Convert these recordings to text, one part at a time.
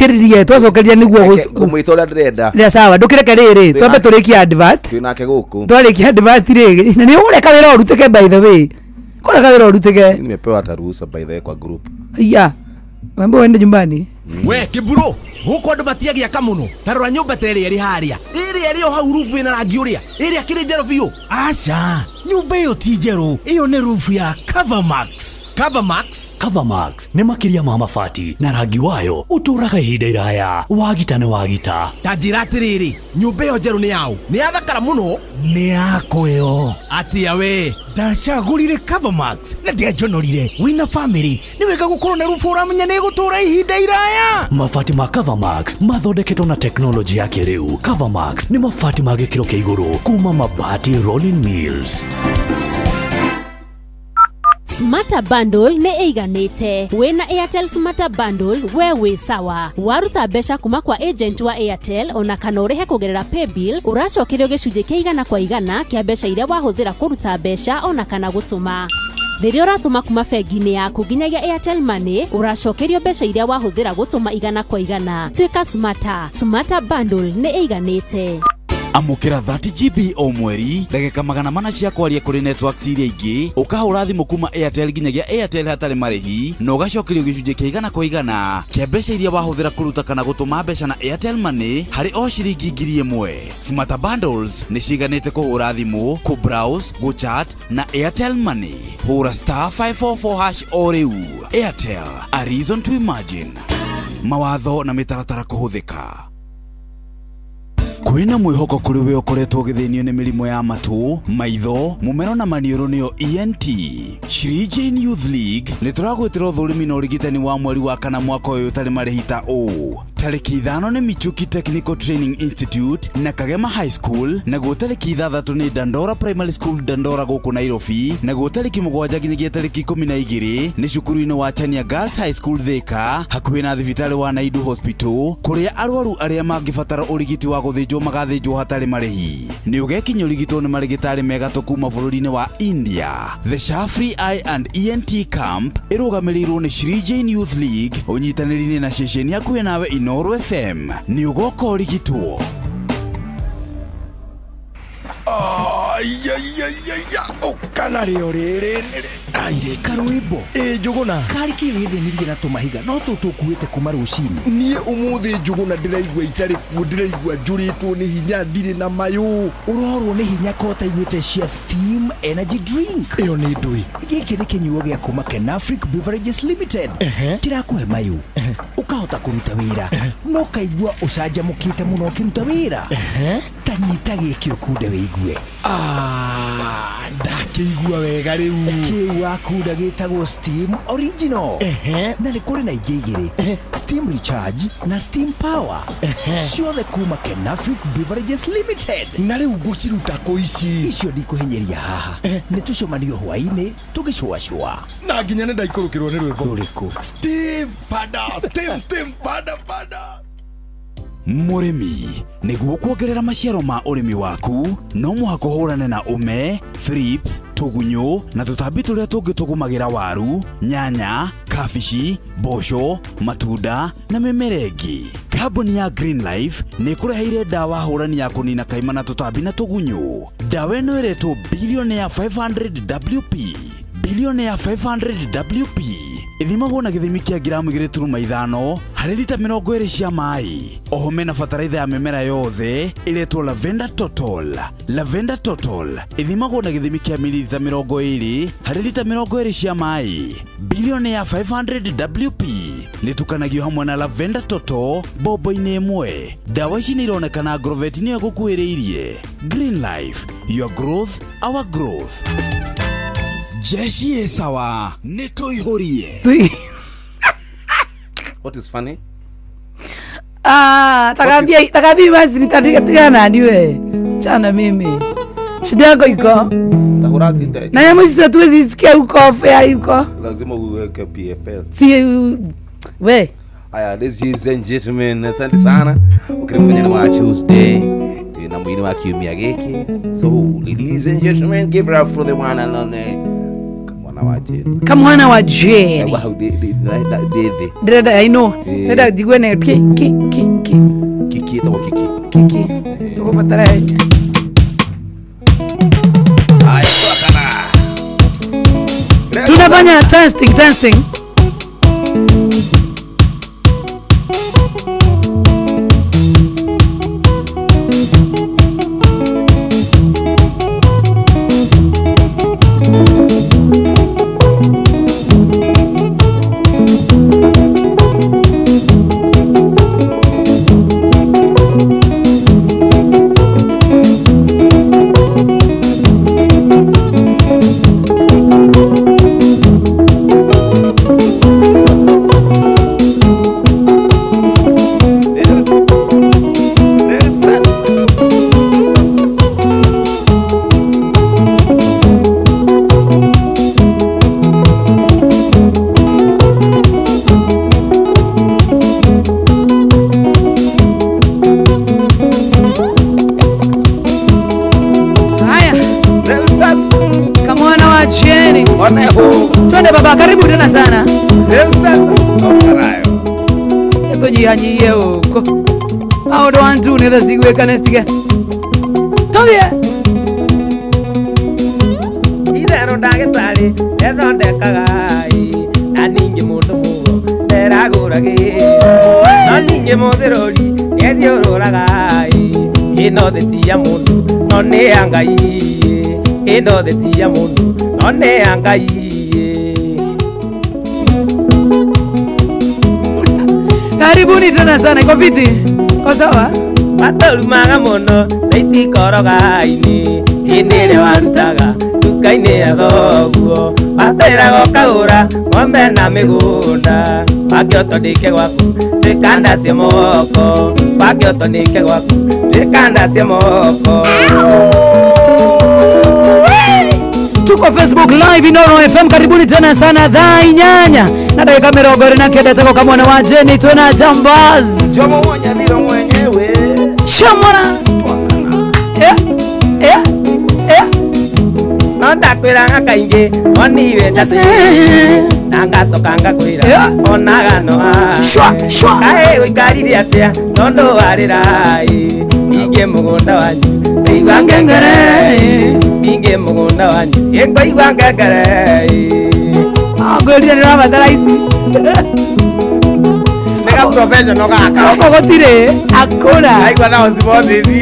Tũthikĩrĩrie twacokeria nĩguo ngũmwĩta ũrĩa ndĩrenda. Rĩa sawa ndũkĩreke rĩrĩ twambe tũrĩkie advert. Twĩnake gũkũ. Twarĩkia advert rĩ na nĩ ũreka wĩra ũrutĩke by the way. Kũreka wĩra ũrutĩke. Nimepewa hata ruhusa by the way kwa group. Iya. Mambo wende nyumbani. We kiburo gũkũ andũ matiagĩaka mũno ta rora nyũmba ta ĩrĩa ĩrĩ harĩa ĩrĩa ĩrĩ o hau rufu ĩna rangi ũrĩa ĩrĩa kĩrĩ njerũ biũ. Aca nyũmba ĩyo ti njerũ, ĩyo nĩ rufu ya Covermax. Covermax? Covermax nĩ makĩria ma mabati na rangi wayo ũtũũraga ihinda iraya. Wagita nĩ wagita. Ta njĩra atĩrĩrĩ, nyũmba ĩyo njerũ nĩ yaũ? Nĩ yathakara mũno. Nĩ yakwa ĩyo. Atĩa we? Ndacagũrire Covermax na ndianjonorire. Wĩna family nĩ wega gũkorwo na rufu ũramenya nĩ ĩgũtũũra ihinda iraya. Mabati ma Covermax mathondeketwo na teknolojĩ ya kĩrĩu. Covermax nĩ mabati ma gĩkĩro kĩa igũrũ kuma Mabati Rolling Mills. Smarter Bundle nĩ ĩiganĩte. Wĩna Airtel Smarter Bundle we wĩ sawa. Waruta mbeca kuma kwa agent wa Airtel ona kana ũrĩhe kũgerera paybill ũracokerio gĩcunjĩ kĩa igana kwa igana kĩa mbeca iria wahũthĩra kũruta mbeca ona kana gũtũma. Rĩrĩa ũratũma kuma bengi-inĩ yaku nginyagia Airtel Money ũracokerio mbeca iria wahũthĩra gũtũma igana kwa igana. Tuĩka smarter. Smarter Bundle nĩ ĩiganĩte. Amũkĩra 30 GB o mweri ndagĩka 400 cia kwaria kũrĩ networks iria ingĩ ũkahũra thimũ kuma Airtel nginyagia Airtel hatarĩ marĩhi na ũgacokerio gĩcunjĩ kĩa igana kwa igana kĩa mbeca iria wahũthĩra kũruta kana gũtũma mbeca na Airtel Money harĩ o ciringi 1,000. Smarter Bundles nĩ ciganĩte kũhũra thimũ, kũ-browse, gũ-chat na Airtel Money. Hũra star 544 hash o rĩu. Airtel, a reason to imagine. Mawatho na mĩtaratara kũhũthĩka. Kwĩna mwĩhoko kũrĩ we ũkoretwo ũgĩthĩnio nĩ mĩrimũ ya matũ, maitho, mũmero na maniũrũ nĩyo ENT. Shri Jane Youth League nĩ tũragwĩtĩra ũthũrimi na ũrigitani wa mweri wa kana mwaka ũyũ ũtarĩ marĩhi ta ũũ. Tarĩki 5 nĩ Michuki Technical Training Institute na Kagema High School, naguo tarĩki 6 nĩ Dandora Primary School Dandora gũkũ Nairobi, naguo tarĩki 7 nginyagia tarĩki 12 nĩ cukuru-inĩ wa Chania Girls High School Thika hakuhĩ na thibitarĩ wa Naidu Hospital kũrĩa arwaru arĩa mangĩbatara ũrigiti wa gũthĩnjwo magathĩnjwo hatarĩ marĩhi. Nĩ ũgekinya ũrigitwo nĩ marĩgĩtarĩ mega kuma bũrũri-inĩ wa India. The Shafri Eye and ENT Camp ĩrũgamĩrĩirwo nĩ Shri Jane Youth League ũnyitanĩri-inĩ na ceceni hakuhĩ nawe Inooro FM. Nĩ ũgoka ũrigitwo. Kana rĩo rĩrĩ aire Karwimbo ĩ Njũgũna karĩ kĩ wĩthĩnirie na tũmahiga no tũtũkuĩte kuma rũcinĩ. Niĩ ũmũthĩ Njũgũna ndĩraigua itarĩ kuo, ndĩraigua njũrĩtwo nĩ hinya, ndirĩ na mayũ. Ũrorwo nĩ hinya ko ũtaiguĩte cia Steam Energy Drink. Ĩyo nĩ ndũĩ. Gĩkĩ nĩ kĩnyuo gĩa kuma Kenafric Beverages Limited. Kĩrakũhe mayũ ũkahota kũruta wĩra no ũkaigua ũcanjamũkĩte mũno ũkĩruta wĩra. Ta nyita gĩkĩ ũkunde wĩigue. Ndakĩigua wega rĩu. Kĩu wakunda gĩtagwo Steam Original. Na nĩ kũrĩ na ingĩ igĩrĩ, Steam Recharge na Steam Power. Ciothe kuma Kenafric Beverages Limited. Na rĩu ngũciruta kũ ici? Icio ndikũhinyĩria haha, nĩ tũcemanio hwaĩ-inĩ tũgĩcũacũa. Na nginya nĩ ndaikũrũkĩrwo nĩ rwĩmbo. Rũrĩkũ? Steam pada, steam steam pada pada. Mũrĩmi, nĩguo kuongerera maciaro ma ũrĩmi waku no mũhaka ũhũrane na ũme, thrips, tũgunyũ na tũtambi tũrĩa tũngĩ tũgũmagĩra waru, nyanya, kabici, mboco, matunda na mĩmera ĩngĩ. Kambuni ya Green Life nĩ ĩkũreheire ndawa hũrani ya kũnina kaima na tũtambi na tũgunyũ. Ndawa ĩno ĩretwo Billionaire 500 WP. Billionaire 500 WP ithimagwo na gĩthimi kĩa ngiramu 2.5 harĩ lita 20 cia maĩ. Oho mena bataraitha ya mĩmera yothe ĩretwo Lavender Total. Lavender Total ithimagwo na gĩthimi kĩa mililita 20 harĩ lita 20 cia maĩ. Billionaire 500 WP nĩtukanagio hamwe na Lavender Total bombo-inĩ ĩmwe. Ndawa ici nĩ ironekana Agrovet nĩyo ĩgũkuhĩrĩirie. Green Life, your growth, our growth. Jeshi sawa, nĩ tũihũrie. What is funny? Ah, takambia takambia basi nitatigana nani we. Chana mimi. Shida yako iko. Na nyama sisi hatuwezi sikia huko fair huko. Lazima uweke PFL. Si we. Aya, ladies and gentlemen, asante sana. Ukiri wa Tuesday. Tuna mwini wa kiumia giki. So, ladies and gentlemen, give it up for the one and only. Kamwana wa Jane. Kamwana wa Jane. Wa hau ndi thi. Ndĩrenda, I know. Ndĩrenda njigue ne ki ki ki ki. Kiki ĩtagwo kiki. Kiki. Tũgũbatara hinya. Haya twakana. Tunafanya testing testing. Twende baba, karibu tena sana. Nyihanyihe huko. Maũndũ one two nĩ theciguĩka nĩcitige. Tũthiĩ. Itherũ ndagĩtarĩ nĩathondekaga ĩ, na ningĩ mũndũ mũgo nderagũragĩra, no ningĩ mũthĩrũri nĩethiũrũraga ĩ, ĩno thĩ ti ya mũndũ no nĩ ya Ngai ĩ, ĩno thĩ ti ya mũndũ no nĩ ya Ngai. Karibuni tena sana, iko fiti? Kwa sawa? Matũrumaga mũno caitikoroga-inĩ, hĩndĩ ĩrĩa warutaga nduka-inĩ ya thoguo, watwĩraga ũkagũra ng'ombe na mĩgũnda, wakĩotwo ndĩke gwaku tuĩka ndacio moko, wakĩotwo ndĩke gwaku tuĩka ndacio moko. Tuko Facebook Live Inooro FM, karibuni tena sana thaa inyanya na dakika 29 toka kama mwana wa Jeni tuna Jambaz. Jomo Nyathiro mwenyewe. Shamara. No ndakwĩraga kaingĩ oniwe na ngacoka ngakwĩra onaga no kaĩ ũikarire atĩa tondũ warĩra ĩ, ningĩ mũgũnda wanyu ngaigua ngengere ĩ, ningĩ mũgũnda wanyu ĩ ngaigua ngengere ĩ. Ngwĩrire nĩũrabatara ici. Nĩga professional gaka. Gũkũ gũtirĩ akũra. Aigua nao cimothithi.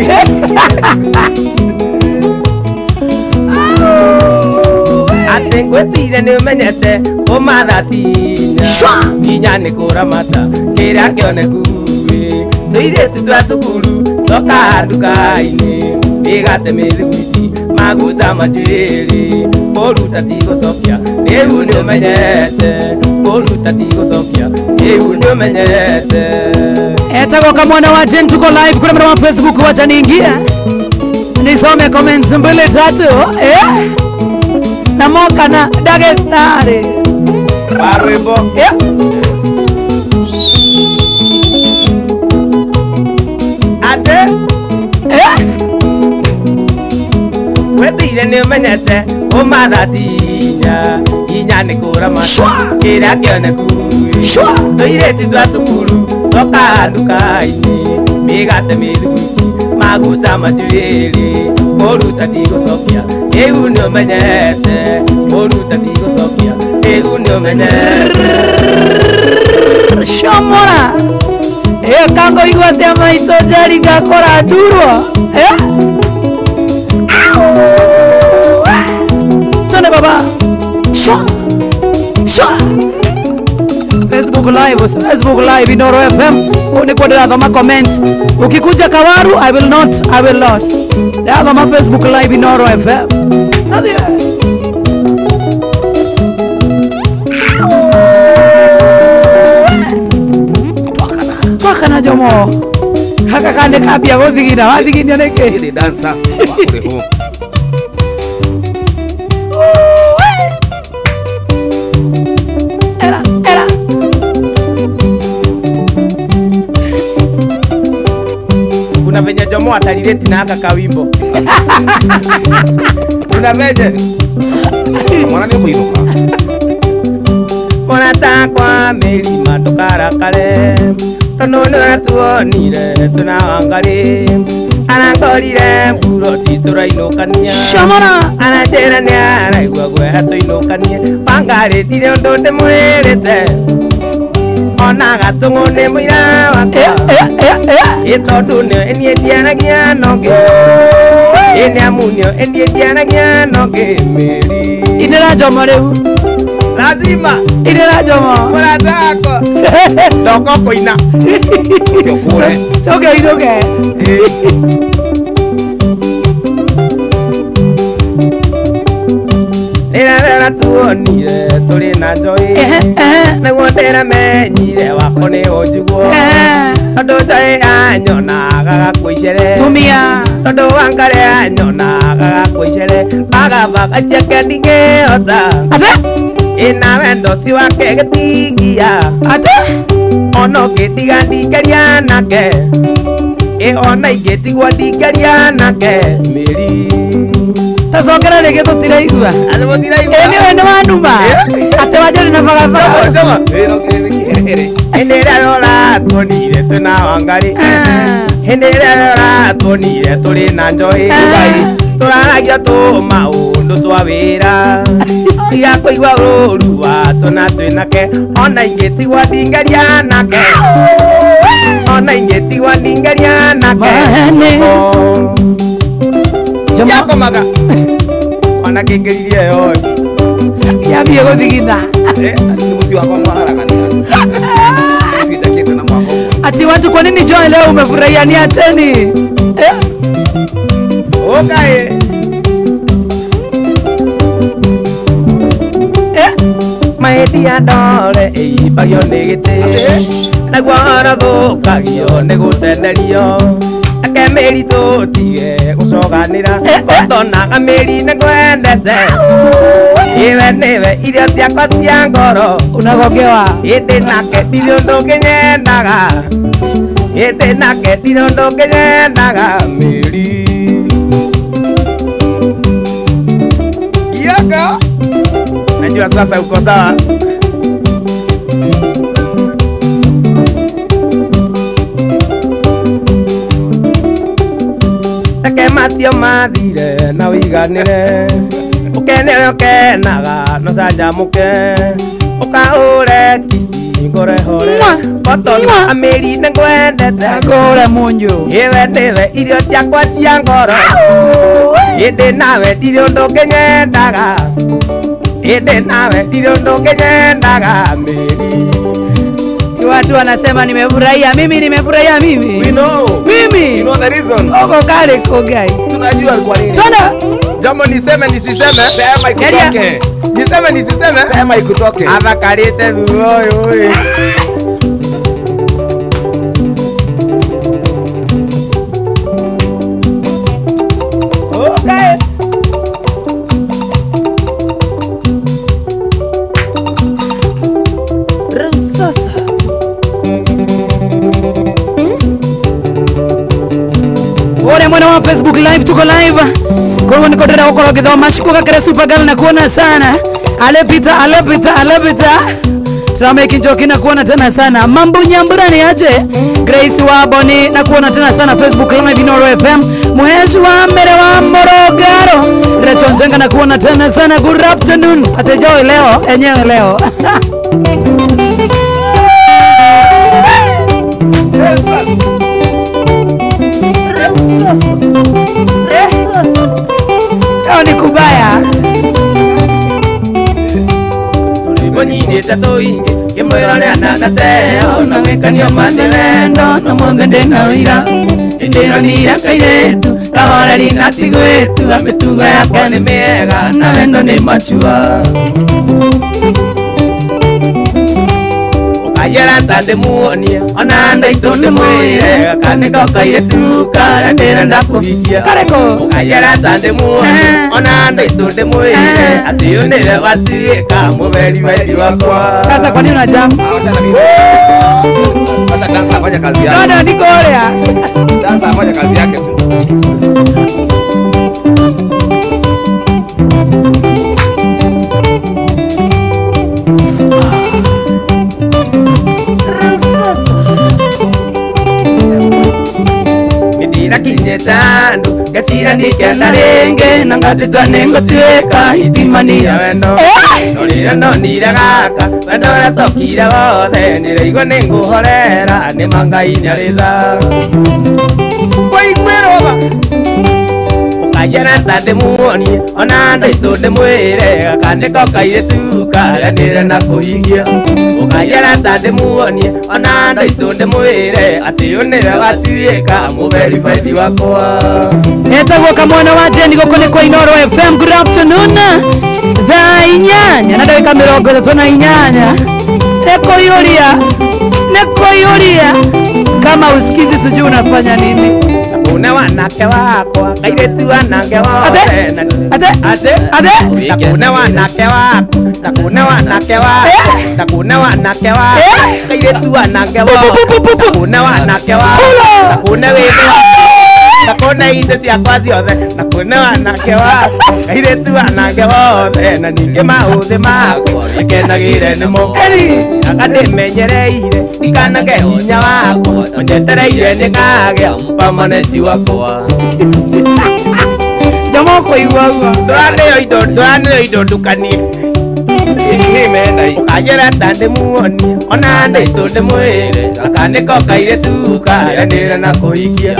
Atĩ ngwĩtire nĩũmenyete kũmatha tinya inya nĩ kũramata kĩrĩa kĩoneku ĩ, tũirĩtu twa cukuru twoka nduka-inĩ mĩgate mĩthiguiti maguta manjuĩrĩ kũruta ti gũcokia rĩu nĩũmenyete kũruta ti gũcokia rĩu nĩũmenyete. Etagwo Kamwana wa Jane, tuko live kule mtandao wa Facebook, wacha niingie nisome comments mbili tatu na moka na daktari Barwimbo. Ate wetire nĩũmenyete kũmatha tinya inya nĩ kũramata kĩrĩa kĩoneku ĩ, tũirĩtu twa cukuru twoka nduka-inĩ mĩgate mĩthiguiti maguta manjuĩrĩ kũruta ti gũcokia rĩu nĩũmenyete kũruta ti gũcokia rĩu nĩũmenyete. Shomora kango igua atĩa maitũ Njeri ngakora ndurwo. Twende baba. Shwa shwa. Facebook Live, Facebook Live Inooro FM. Nikuwa ndĩrathoma comments. Ukikuja Kawaru, I will not, I will not. Ndĩrathoma Facebook Live Inooro FM. Tathiĩ. Twakana Jomo. Haka kande kabia gũthigina, wathiginia nĩkĩ? Nĩ dancer wa kũrĩhwo. Era, era. Kuna venye Jomo atalireti na aka kawimbo. Kuna venye. Mwana ni kuinuka. Mwana kwa milima tukarakale. Tono tuonire tunaangalie. Anangorire mburoti turainukania. Shamara. Anatera ni araigua gwe tuinukanie. Wangarĩ ndirĩ ũndũ ndĩmwĩrĩte. Ona gatũng'ũ nĩ mũira wakwa. Ĩ tondũ nĩo niĩ ndiaragia na ũngĩ. Ĩ nĩ amu nĩo niĩ ndiaragia na ũngĩ mĩri. Inĩra Njomo rĩu. Lazima. Inĩra Njomo. Mũrata wakwa. Ndoka kũina. Coke ũinũke. Rĩrĩa tuonire tũrĩ na Joy. Nĩguo ndĩramenyire wako nĩ ũnjiguo. Tondũ Joy anyonaga gakwĩcere. Tumia. Tondũ Wangarĩ anyonaga gakwĩcere. Bagabaga cheke ndingĩhota. Ate? Ĩna wendo ũcio wake gĩtingia. Ate? Ona ũngĩtiga ndingĩaria nake. Ĩ ona ingĩtigwo ndingĩaria nake mĩri. Tacokera rĩngĩ tũtiraigua. Ĩ nĩwe nĩ wanuma. Atĩ Wanjũri na bagabaga. Hĩndĩ ĩrĩa ũratuonire twĩna Wangarĩ. Hĩndĩ ĩrĩa ũratuonire tũrĩ na Joy. Tũraragia tũmaũndũ twa wĩra. Tiga kũigua ũũru wa tũna twĩnake. Ona ingĩtigwo ndingĩaria nake. Ona ingĩtigwo ndingĩaria nake. Yakomaga. Ona kĩngĩririe yo. Yambie gũthigina. Mũciĩ wakwa mwaharagania. Sijakete na mwako. Ati watu kwa nini Joy leo umefurahia ni ateni? Okay. Maedia ndore ĩimbagio nĩ gĩtĩ. Naguo ũrothũkagio nĩ gũtenderio. Ake mĩri tũtige gũcoganĩra. Kotonaga mĩri nĩ ngwendete. Iwe nĩwe irio ciakwa cia ngoro. Unagongewa. Ĩndĩ nake ndirĩ ũndũ ũngĩnyendaga. Ĩndĩ nake ndirĩ ũndũ ũngĩnyendaga mĩri. Yaka. Najua sasa uko sawa. Reke macio mathire na ũiganĩre. Ũkenere ũkenaga na ũcanjamũke. Ũkahũre kici ngore hore. Kotona amĩri nĩ ngwendete. Ngũhũre mũnyũ. Iwe nĩwe irio ciakwa cia ngoro. Ĩndĩ nawe ndirĩ ũndũ ũngĩnyendaga. Ĩndĩ nawe ndirĩ ũndũ ũngĩnyendaga mĩri. Ti watu wanasema nimefurahia mimi, nimefurahia mimi. We know. Mimi. You know the reason. Oko kare kogai. Tunajua kwa nini. Tuna. Jambo niseme nisiseme. Sema ikutoke. Niseme nisiseme. Sema ikutoke. Athakarĩte thutha ũyũ ĩ. Okay. Sasa. Ore mwana wa Facebook live, tuko live. Kwa hiyo niko ndira gũkorwo ngĩthoma cikuga kere super girl na kuona sana. Alepita alepita alepita. Turameki njoki na kuona tena sana. Mambo nyambura ni aje? Grace wa Boni na kuona tena sana Facebook live Inoro FM. Muheshi wa mere wa Morogoro. Recho Njenga na kuona tena sana. Good afternoon. Atejoi leo enyewe leo. Leo ni kubaya. Tulibonyinĩte tũingĩ kĩmwĩrore ananateo na gwĩkanio manĩwendo na mũthĩ ndĩna ũira ndĩronire kairĩtu kahoreri na tigwĩtu mĩtugo yakwa nĩ mĩega na wendo nĩ machua. Ũkanjĩra ta ndĩmuonie ona ndaitũ ndĩmwĩre gaka nĩko kairĩtu karĩa ndĩrenda kũhikia. Karĩkũ? Ũkanjĩra ta ndĩmuonie ona ndaitũ ndĩmwĩre atĩ ũyũ nĩwe watuĩka mũtheri wendi wakwa. Sasa kwa nini una jam? Hata dansa afanya kazi yake. No, no, niko orea. Dansa afanya kazi yake tu. Ndakinyĩte andũ ngecira ndikenda rĩngĩ na ngatĩtwa nĩngũtuĩka itimania wendo no rĩrĩa ndonire gaka wendo ũracokire wothe nĩraigua nĩngũhorera nĩma Ngai nĩarĩ tha kũiguĩrwo ũkajera ta ndĩmuonie ona ndaitũ ndĩmwĩre gaka nĩko kairĩtu karĩa ndĩrenda na kũhingia ũkajera ta ndĩmuonie ona ndaitũ ndĩmwĩre atĩ ũyũ nĩwe watuĩka mũverifaidi wakwa. Etagwo kamwana wa Jeni gũkũ nĩ kwa Inooro FM. Good afternoon. Thaa 8 na ndagĩka 38. Nĩkũiyũria kama usikizi sijui unafanya nini. Nakune wanake wakwa kairĩtu wanake wothe ate ate nakune wanake wakwa nakune wanake wakwa nakune wanake wakwa kairĩtu wanake wothe nakune wanake wakwa nakune wĩthĩ nakune indo ciakwa ciothe nakune wanake wakwa kairĩtu wanake wothe na ningĩ maũthĩ makwa makenagĩre nĩmo akandĩmenyereire ndikanage hinya wakwa onjetereire nĩngagĩa pamanenti wakwa. Jamaa kũigua ũguo ndũranĩo indo ndukanie ũkanjĩra ta ndĩmuonie ona ndaitũ ndĩmwĩre gaka nĩko kairĩtu karĩa ndĩrenda na kũhikia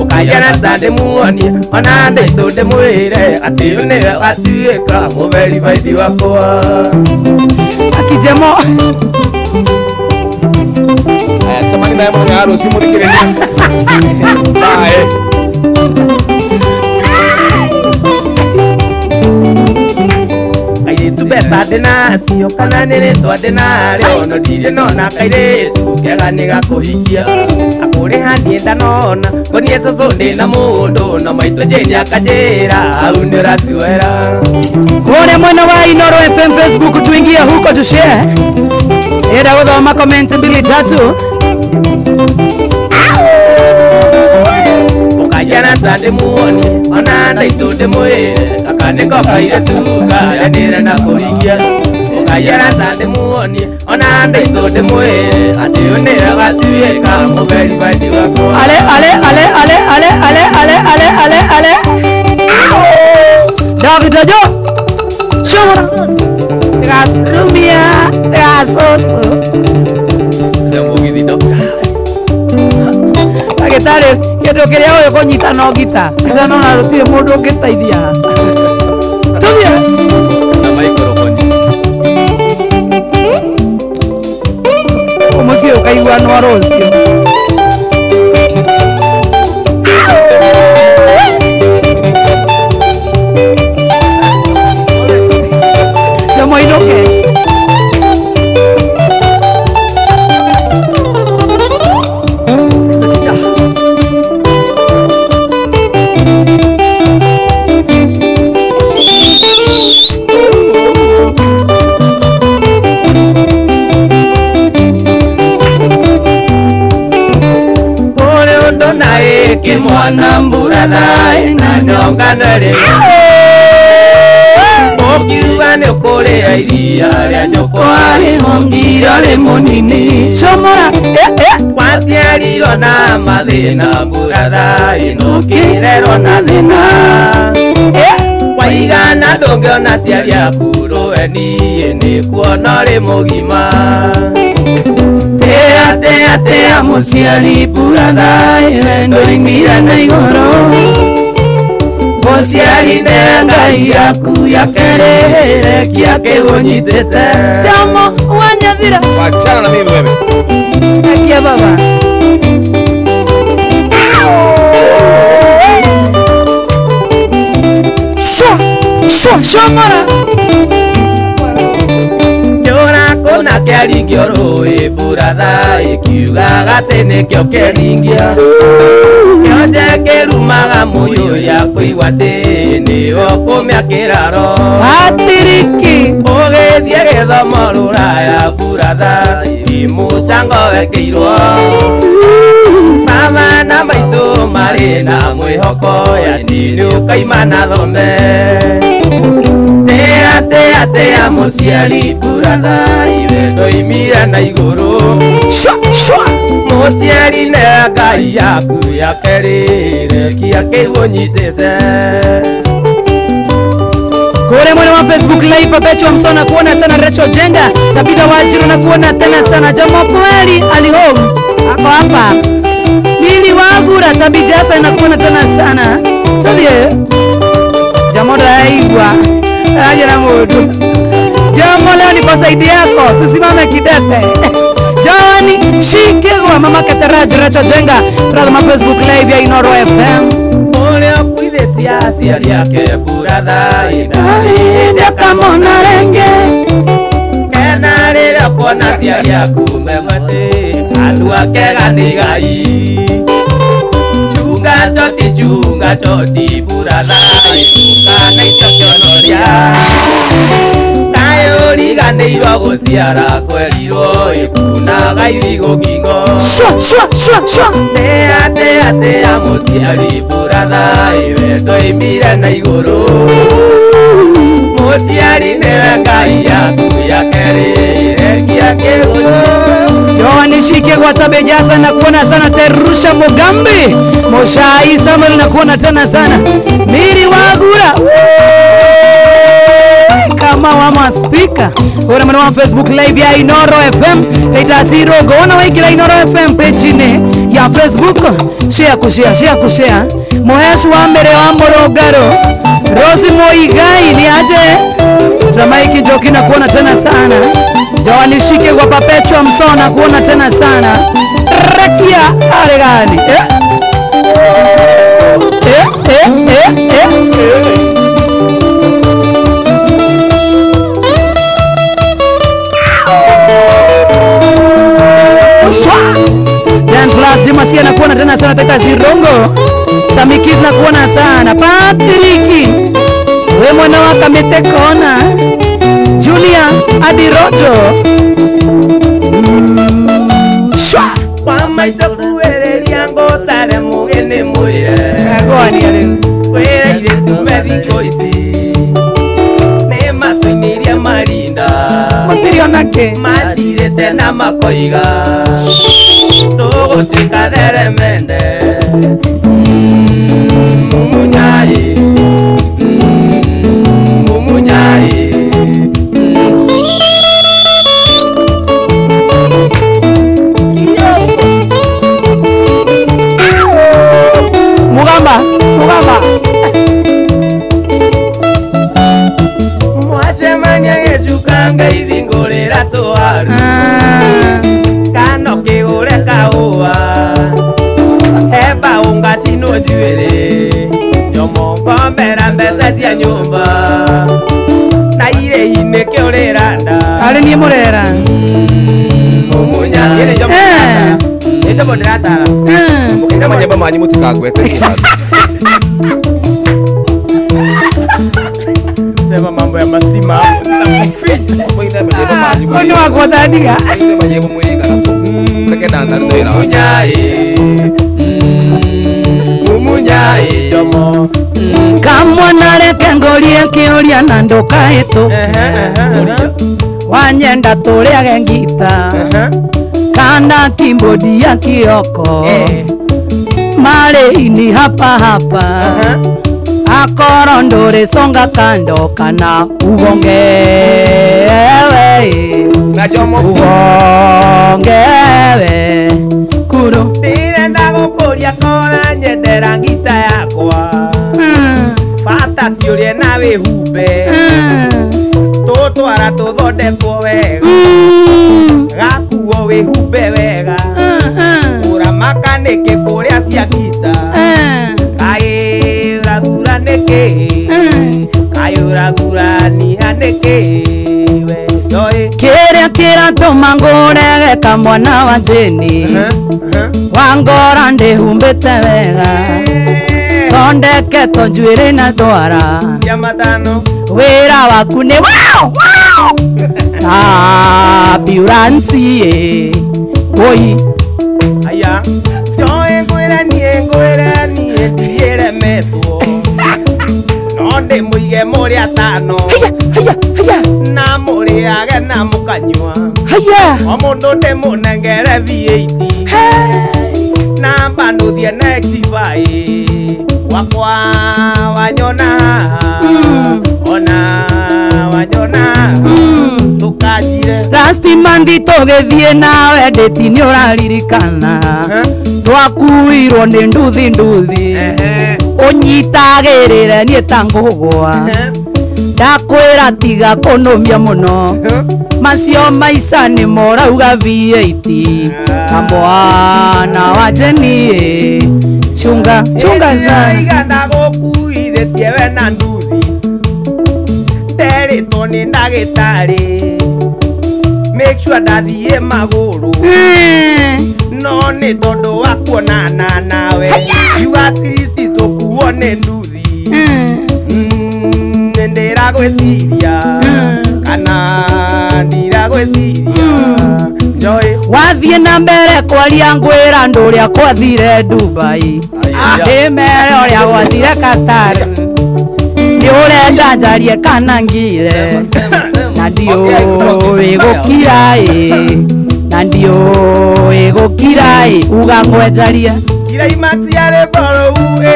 ũkanjĩra ta ndĩmuonie ona ndaitũ ndĩmwĩre atĩ ũyũ nĩwe watuĩka mũverifaidi wakwa. Akijemo aya samani naye mũthenya wa rũciũ mũthikĩrĩria. Bye. Kairĩtu mbeca ndĩnacio kana nĩ rĩtwa ndĩnarĩo no ndirĩ nona kairĩtu kega nĩ gakũhikia akũrĩha niĩ ndanona ngoniĩ cũcũ ndĩna mũndũ na maitũ Jane akanjĩra hau nĩũratuoera. Kũrĩa mwena wa Inooro FM Facebook tuingie huko tushare. Enda gũthoma comment 2 3. Ũkanjĩra ta ndĩmuonie ona ndaitũ ndĩmwĩre gaka nĩko kairĩtu karĩa ndĩrenda kũhikia ũkanjĩra ta ndĩmuonie ona ndaitũ ndĩmwĩre atĩ ũyũ nĩwe watuĩka mũverifaidi wakwa. Ale ale ale ale ale ale ale ale ale ale Dr. Jo Shomora Ndĩgasukumia ndĩgasusu na mũgithi doctor ndagĩtarĩ kĩndũ kĩrĩa ũyũ kũnyita no ngita cindano na rũtirĩ mũndũ ũngĩteithia tũthiĩ na maikoroboni mũciĩ ũkaiguanwo rũciũ. Jomo inũke. Sikiza kita. Kũrĩ ũndũ na ĩkĩ mwana mburathaĩ na nyonganĩrĩ ũkiuga nĩ ũkũrĩa iria rĩa nyũkwa rĩhongire rĩ mũnini. Shomora waciarirwo na mathĩna mburathaĩ nũkĩrerwo na thĩna waigana ndũngĩona ciari aku rũeni nĩ kuona ũrĩ mũgima. Tea tea tea mũciari mburathaĩ wendo imire na igũrũ mũciari nĩ Ngai yaku yakerĩrĩkia kĩgũnyitĩte. Jamo wanyathira wachana na mimi wewe. Akia baba. Shwa shwa shomora Kĩũra kũna kĩaringio rũĩ mburatha ĩkiugaga atĩ nĩkĩo kĩringia kĩonje kĩrumaga mũiyũ ya kũigua atĩ nĩwe ũkũmĩakĩraro Patiriki ũgĩthiĩ gĩthomo rũraya mburatha imũcango wekĩirwo mama na maitũ marĩ na mwĩhoko atĩ nĩũkaima na thome. Tea tea tea mũciari mburatha iwe ndoimire na igũrũ shwa shwa mũciari Mũciari nĩ Ngai yaku ya kerĩ rekia kĩgunyitĩte. Kule mwana wa Facebook live Abecho Msona kuona sana Rachel Jenga Tabitha Wajiro na kuona tena sana Jomo kweli ali home ako hapa Mili Wagura Tabijasa na kuona tena sana Tulie Jomo draigwa aje na mudu Jomo leo ni kwa saidi yako tusimame kidete Joani Shikegwa mama Kataraji Rachel Jenga tazama Facebook live ya Inoro FM. Aciari ake buratha ina kamona renge kena rĩrĩa kuona aciari aku memate kanua kega nĩ Ngai chunga choti buratha kana icio kĩonoria kaĩ ũriganĩirwo gũciara kwerirwo ĩkunaga irigũ ngingo shwa shwa shwa shwa tea tea tea mũciari buratha wendo imire na igũrũ mũciari nĩwe Ngai yaku ya kerĩ rekia kĩgunyũ. Yohanishike kwa Tabejasa na kuona sana Terusha Mugambi Moshai Samuel na kuona tena sana Miri Wagura kama wama speaker ora mwana wa Facebook live ya Inoro FM Taita Zero goona waikira Inoro FM page ne ya Facebook share kushare share kushare Mohesh wa mbere wa Morogaro Rosi Moigai ni aje Tramaiki Njoki na kuona tena sana Joanishike kwa Perpetua Msona kuona tena sana Rakia aregani eh eh eh eh eh Dan Plus Dimasia na kuona tena sana Tata Zirongo Samikis na kuona sana Patriki we mwana wa Kamete Kona Julia Adirojo Shwa kwa maitho kuereria ngotare mugeni mwire agwani ariu kwira ithu methiko ici ni matuinirie marinda mutiriona ki macirite na makoiga tũgũtuĩka theremende mumunyai mumunyai Mugamba mugamba mwacemania gĩcuka ngeithi ngũrĩra tũwaru kano kĩgũre kahũa he mbaũ ngacinwo njuĩrĩ njomo ngombera mbeca cia nyũmba na irĩhi nĩkĩo ũrĩranda arĩ niĩ mũrera mumunya nĩ njomo ndĩratara mũkĩina manyemba manyu mũtikangwete sema mambo ya mastima Ono wakwataniga mumunyai jomo kamwana reke ngũrie kĩũria na ndũkahĩtũ wanyenda tũrĩage ngita kana kimbodi ya kioko marĩini hapa hapa akoro ndũrĩ songa kando kana ugongewe ugongewe kuro ndirenda gũkũria kora nyendera ngita yakwa bata ciũrie na wĩhumbe tũtwara tũthondekwo wega gakuo wĩhumbe wega ũramaka nĩkĩ kũrĩa cia ngita kaĩ ũrathura nĩkĩ kaĩ ũrathurania nĩkĩ we ndoĩ kĩrĩa kĩratũma ngũrege kamwana wa Jeni wangora ndĩhumbĩte wega thondeketwo njuĩrĩ na ndwara cia matano wĩra waku nĩ wow wow ambulansi oi aya njoe ngwĩre niĩ ngwĩre niĩ ndiĩremetwo no ndĩmũige mũrĩ atano haya haya haya na mũrĩage na mũkanyua Haya. O mũndũ ndĩmũnengere V8. Namba nduthie next vai. Wakwa wanyona. Ona wanyona. Tukajire. Last month tũgĩthiĩ nawe ndĩti nĩ ũraririkana. Twakuirwo nĩ nduthi nduthi. Ũnyitagĩrĩre niĩ ta ngũgwa. Ndakwĩra tiga kũnũmia mũno. Macio maica nĩ morauga V8. Na mwana wa Jeni. Chunga, chunga sana. Iga ndagũkuithĩtie we na nduthi. Nderĩtwo nĩ ndagĩtarĩ. Make sure ndathiĩ magũrũ. No nĩ tondũ wa kuonana nawe. Kiuga at least tũkuo nĩ nduthi. Nĩndĩragwĩciria. Kana ndiragwĩciria. Joy. Wathiĩ na mbere kwaria ngwĩra andũ ũrĩa kwathire Dubai. Ndĩmere ũrĩa gwathire Qatar. Nĩ ũrenda njarie kana ngire. Na ndiũĩ gũkira ĩ. Na ndiũĩ gũkira ĩ. Uga ngwenjarie. Climax yarĩ mborou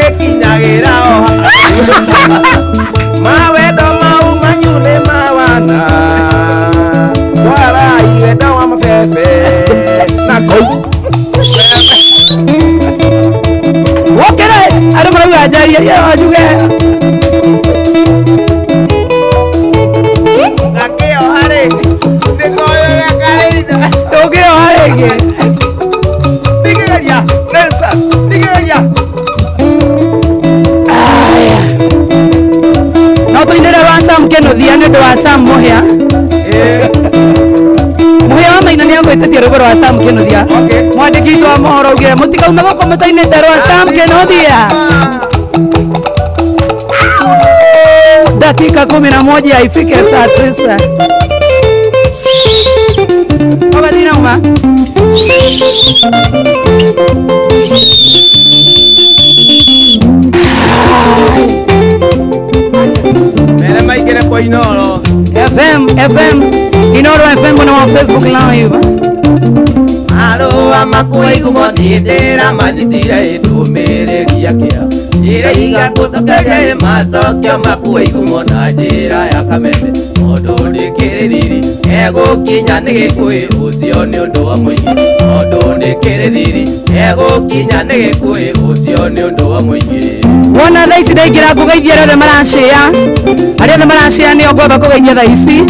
ĩkinyagĩra o mawendo mau manyu nĩ mawana. Twarai wendo wa mabebe na kũu. Wokere andũ marauga njarie njuge. Ngakĩoha rĩngĩ. Ndĩkoyũrĩa karĩina. Ndũngĩoha rĩngĩ. Thikĩrĩria. Nelson, thikĩrĩria. No tũinĩre rwa Sam Kĩnuthia nĩ ũndũ wa Sam Mũhĩa. Mũhĩa wa Maina nĩ agwĩtĩtie rwĩmbo rwa Sam Kĩnuthia. Mwandĩki witũ wa mohoro augire mũtikaume gũkũ mũtainĩte rwa Sam Kĩnuthia. Dakika 11 ifike saa 9. Baba dina uma. Mere maigere kwa Inoro. FM FM Inoro FM na Facebook Live. Marũa makuigumo ndĩra manyitire ndũmĩrĩri kĩa njĩra iga gũcokeria macokio makuigumo na njĩra ya kameme mũndũ ndĩkĩrĩ thiri egũkinya nĩ gĩkũĩ ũcio nĩ ũndũ wa mũingĩ mũndũ ndĩkĩrĩ thiri egũkinya nĩ gĩkũĩ ũcio nĩ ũndũ wa mũingĩ. Wona thaa ici ndaingĩra ngũgeithia arĩa othe maracĩa arĩa othe maracĩa nĩo ngwamba kũgeithia thaa ici.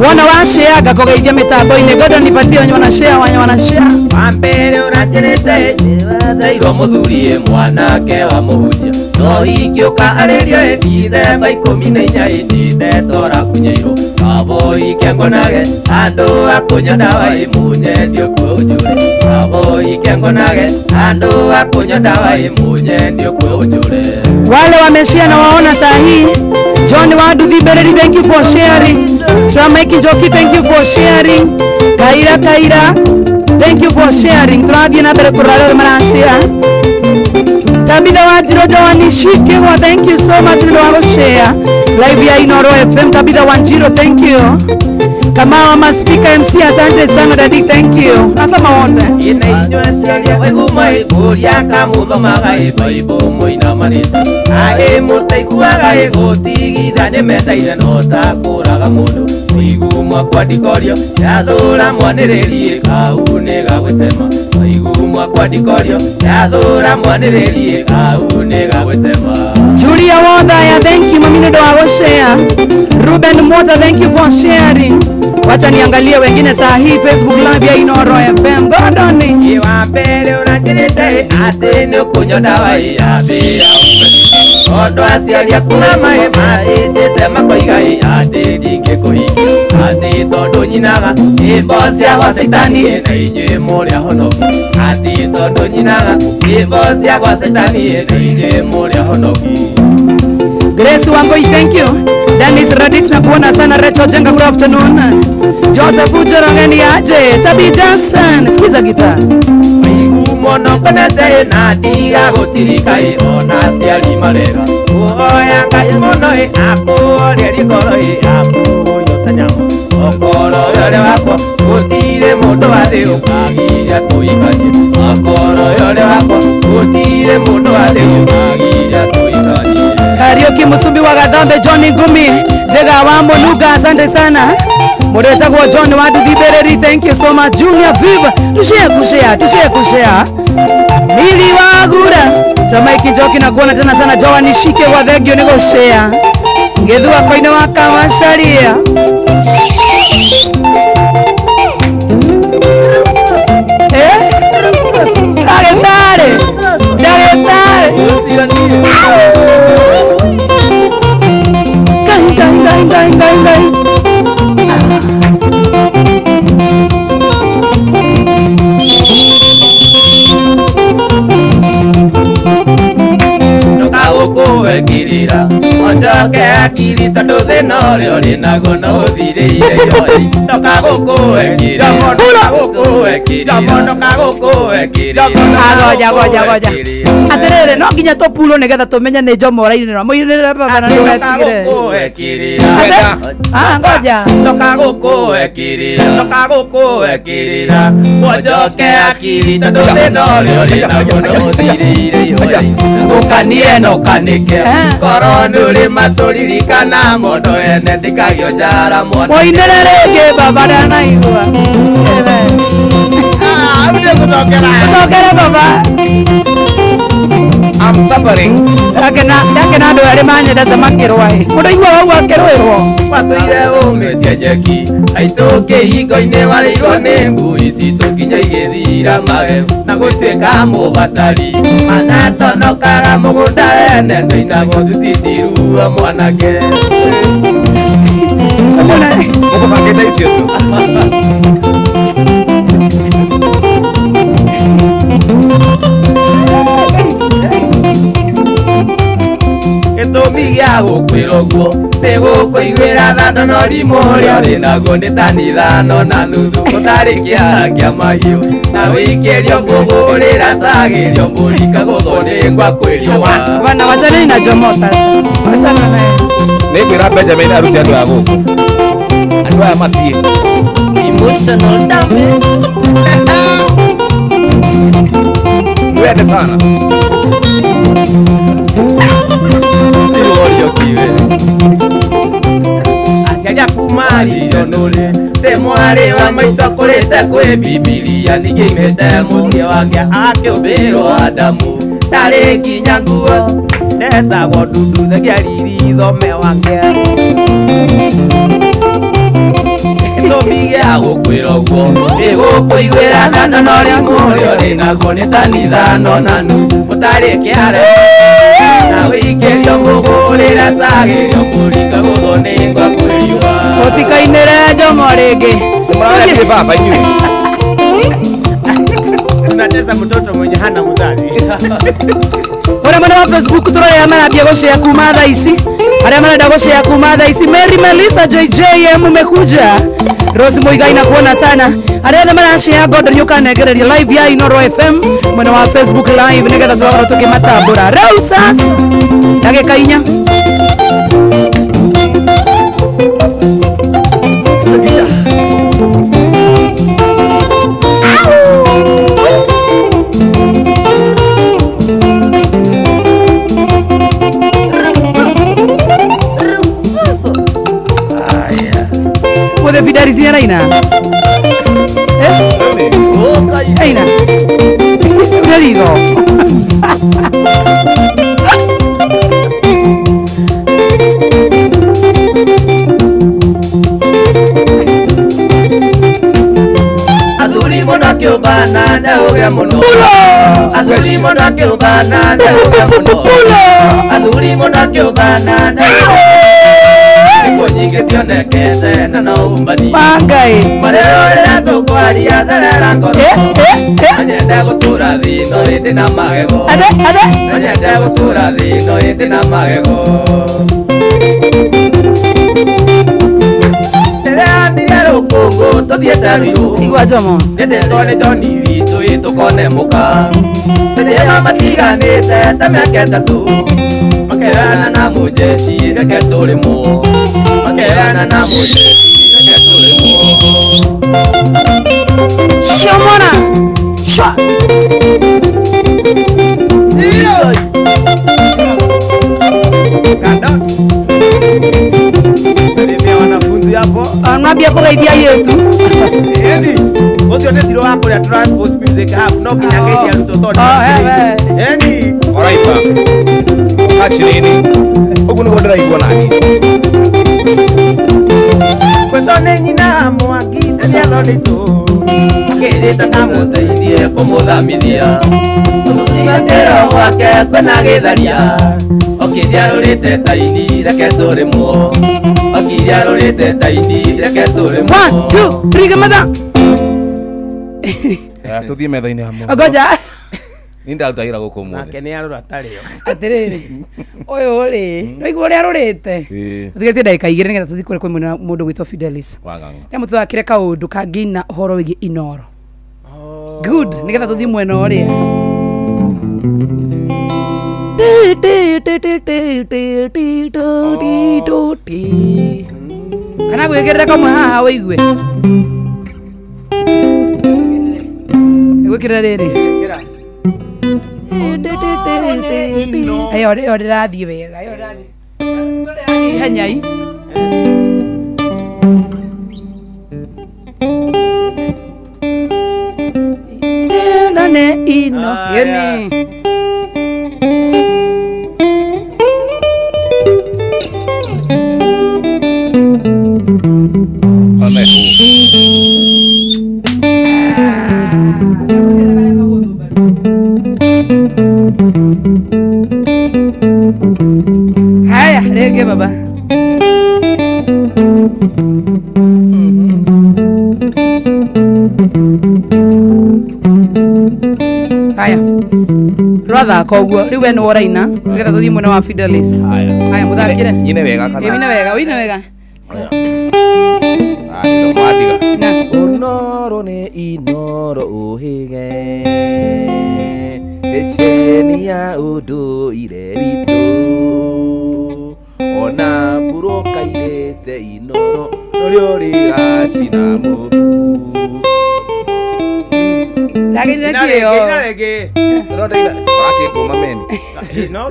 Wona washare ngakũgeithia mĩtambo-inĩ. Gordon nipatie wenye wanashare wenye wanashare. Wa mbere ũranjĩrĩte nĩwathairwo mũthuri mwanake wa mũhunjia no ingĩũka arĩrio Dithemba 14 ĩndĩte kunyeirwo kaboike ngonage andũ akũnyua ndawa ĩmunye ndiũkue ũnjũre kaboike ngonage andũ akũnyua ndawa ĩmunye ndiũkue ũnjũre. Wale wameshare na waona saa hii. John Waduthi Bereri, thank you for sharing. Tramaiki Njoki, thank you for sharing. Kaira Kaira, thank you for sharing. Turathiĩ na mbere kũrora arĩa othe marashare. Tabitha Wanjirũ Joani Shikigwa, thank you so much nĩ ũndũ wa gũshare live ya Inoro FM. Tabitha Wanjirũ, thank you. Kamau Maspika MC, asante sana daddy, thank you. Nasema wote. Ine inyuĩ aciari waiguma ĩkũria kamũthomaga ĩ Bible mũinamanĩte arĩ mũtaiguaga ĩgũtigitha nĩmendaire no ta kũraga mũndũ waigumwa kwandikorio yathũra mwanĩrĩri kau nĩ gagwĩtema waigumwa kwandikorio yathũra mwanĩrĩri kau nĩ gagwĩtema. Julia Wodaya, thank you mami nĩ ũndũ wa gũshare. Ruben Mota, thank you for sharing. Wacha niangalie wengine saa hii Facebook Live ya Inoro FM. Gordon. Wa mbere ũranjĩrĩte atĩ nĩ ũkũnyua ndawa ya mbĩa tondũ aciari aku na maĩ marĩtĩte makoiga atĩ ndingĩkũhikia atĩ tondũ nyinaga nyĩmbo cia gwa Caitani na inyuĩ mũrĩ ahonoki atĩ tondũ nyinaga nyĩmbo cia gwa Caitani na inyuĩ mũrĩ ahonoki. Grace Wangoi, thank you. Dennis Radix na kuona sana. Rachel Jenga, good afternoon. Joseph Ujorongeni aje. Tabi Johnson, sikiza gitaa. Maigumo nongonete na ndiga gũtirika ona aciari marega kũhoya Ngai mũno akũhorerie ngoro ĩ akuoyo ta nyama Okoro yore wakwa gutire mundu wa thi ukagiria tuikanie. Okoro yore wakwa gutire mundu wa thi ukagiria tuikanie. Kariuki Musumbi wa Gathambe John Ngumi Thega wa Munuga asante sana. Mundu wetagwo John wa Nduthi, thank you so much. Junior Viva tushare kushare tushare kushare. Mili wa gura Tamaiki Njoki na kuona tena sana. Joa nishike wa thengio ni gushare. Ngethua koine wa Kamasharia. Dagetare Dagetare Gai gai gai gai gai gai. Ndũkagũkũwekirira onjoke akiri tondu thĩna ũrĩa ũrĩ naguo no ũthirĩire yoi. Ndũkagũkũwekirira ndũkagũkũwekirira ndũkagũkũwekirira. Goja goja goja. Atirĩrĩ no nginya tũpulwo nĩgetha tũmenye nĩ Jomo ũrainĩrĩra. Mũinĩrĩre baba na ndũgetigĩre. Ndũkagũkũwekirira. Ah ngoja. Ndũkagũkũwekirira ndũkagũkũwekirira onjoke akiri tondu thĩna ũrĩa ũrĩ naguo no ũthirĩire yoi. Ũkanie na ũkanĩke korwo nĩũrĩ matũririkana mondo ene ndikagĩo njara mwana. Mũinĩre rĩngĩ baba ndanaigua. Ah, ude gũcokera. Gũcokera baba. I'm suffering. Ndakena ndakena andũ arĩa manyendete makĩrũa ĩ. Mũndũ aiguaga ũguo akĩrũĩrwo. Watũire ũmĩtie nyeki aitũ kĩhingo-inĩ warĩirwo nĩ ngui citũ nginya igĩthira magego na gũtuĩka mũbatari mataconokaga mũgũnda wene ndũinagwo thutitiruo mwanake. Mũkũbangĩte icio tu. Gĩtũmi gĩa gũkwĩra ũguo nĩ gũkũiguĩra tha no rimũ ũrĩa ũrĩ naguo nĩ tani 5.5 gũtarĩ kĩara kĩa mahiũ na wĩikĩrio mbũgũ ũrĩracagĩrio mbũri kagũthwo nĩ ngwa kwĩriũa. Bwana wachaneni na Jomo sasa. Wachana naye. Nĩ ngwĩra Benjamin arute andũ aya gũkũ. Andũ aya mathiĩ. Emotional damage. Mwende sana. Aciari aku maririo nũrĩ ndĩ mwarĩ wa maitũ akũrĩte kwĩ Bibilia ningĩ aimĩte mũciĩ wake akĩũmbĩrwo Adamu ndarĩ nginya nguo ndetagwo ndundu thegia riri thome wake. Gĩtũmi gĩa gũkwĩra ũguo nĩ gũkũiguĩra tha no rimũ ũrĩa ũrĩ naguo nĩ tani 5.5 gũtarĩ kĩara na wĩikĩrio mbũgũ ũrĩracagĩrio mbũri kagũthwo nĩ ngwa kwĩriũa. Mũtikainĩre Jomo rĩngĩ. Mũraria baba inyuĩ. Tunatesa mtoto mwenye hana mzazi. Ũrĩa mwena wa Facebook tũrorĩa marambia gũshare kuma thaa ici. Arĩa marenda gũshare kuma thaa ici. Mary Melissa JJM umekuja. Rose Muigai na kuona sana. Arĩa othe marashare God nĩũkanengereria live ya Inooro FM mwena wa Facebook live nĩgetha tũgakorwo tũkĩmatambũra. Rĩu sasa ndagĩka 4. Mude Fidelis ni araina. Aina. Ritho. Athuri mũno akĩũmbana ndehũge mũno. Athuri mũno akĩũmbana ndehũge mũno. Athuri mũno akĩũmbana ndehũge. Nĩkuo nyingĩ cionekete na no umbani. Mangai. Marerorera tũkwaria therera ngoro. No nyende gũtũra thĩ no ĩndĩ na magego. Athe athe. No nyende gũtũra thĩ no ĩndĩ na magego. Ndĩreanire rũkũngũ tũthiĩte Ruiru. Igua Jomo. Nĩndetwo nĩ John witũ ĩ tũkone mũka. Rĩrĩa matiganĩte ta mĩaka 3. Makerana na mujeshi reke tũrĩmwo. Makerana na mujeshi reke tũrĩmwo. Shomona. Shwa. Kadot. Salimia wanafunzi hapo. Anambia kũgeithia yetu. Eni. Ũcio nĩ tiro wa kũrĩa Transport Music Hub no nginya ngeithia arutwo tondũ. Eni. Alright. Kachinini. Ũguo nĩguo ndĩraigua nani. Kwetwo nĩ nyina mwaki na nĩathondetwo. Akĩrĩte kamũteithie kũmũthamithia. Mũthigatĩro gwake kwĩna gĩtharia. Okĩria rũrĩte taini reke tũrĩmwo. Okĩria rũrĩte taini reke tũrĩmwo. 1 2 3 gamatha. Tũthiĩ metha-inĩ hamwe. Ngoja. Ni ndaruta wĩra gũkũ ũmũthĩ. Nake nĩ arora tarĩo. Atĩrĩrĩ. Ũyũ rĩ, nĩwaigua ũrĩa arũrĩte. Tũtigĩtie ndagĩka 2 nĩgetha tũthiĩ kũrĩa kwĩ mũndũ gwĩtwo Fidelis. Nĩ mũtũthakĩre kaũndũ kangĩina ũhoro wĩgiĩ Inoro. Good, nĩgetha tũthiĩ mwena ũrĩa. Ti ti ti ti ti ti ti to ti to ti. Kana gwĩkĩrĩre kamwe haha wĩigue. Gwĩkĩrĩre rĩrĩ. Ĩyo ĩyo ndĩrathiĩ wega, ĩyo ndĩrathiĩ. Ndĩrathiĩ ihenya i. Tena ne ino yeni. Haya, rege baba. Haya. Rwathaka ũguo rĩu we nĩwe ũraina tũgetha tũthiĩ mwena wa Fidelis. Haya, mũthakĩre. Nyine wega kana? Ĩ, wine wega, wine wega. Unoro nĩ Inoro ũhĩge. Ceceni ya ũndũire witũ. Ona mburoka irĩte Inoro norĩo rĩracina mũhu. Ndagĩrire kĩo. No ndaina ũrakĩngũma meni. No.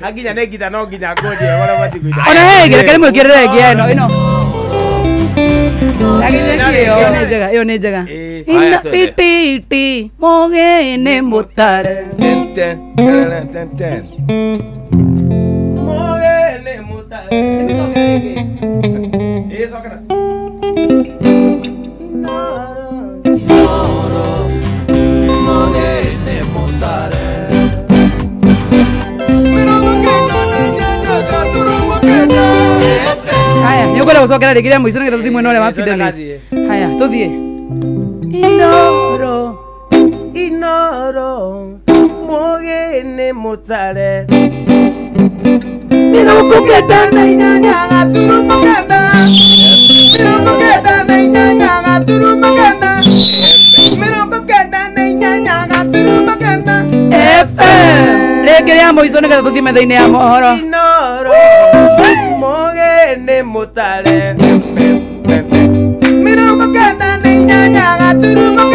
Aginya nĩ ngita no nginya ngũnjie ũrĩa matiguina. Ona hege reke rĩmwĩkĩrĩre ĩngĩ ĩno ĩno. Ndagĩrire kĩo nĩ njega, ĩyo nĩ njega. Ino ti ti ti mũgĩ nĩ mũtare. Ten ten ten ten. Mũgĩ nĩ mũtare. Ĩ cokera. Inoro mũgĩ nĩ mũtare. Haya, nĩ ũkwenda gũcokera rĩngĩ rĩa mũico nĩgetha tũthiĩ mwena ũrĩa wa Fidelis. Haya, tũthiĩ. Inoro. Inoro mũgĩ nĩ mũtare. 98 gaturumo 9. 98 gaturumo 9. 98 gaturumo 9. FM. Rĩngĩ rĩa mũico nĩgetha tũthiĩ metha-inĩ ya mohoro. Inoro mũgĩ nĩ mũtare. 98 gaturumo 9.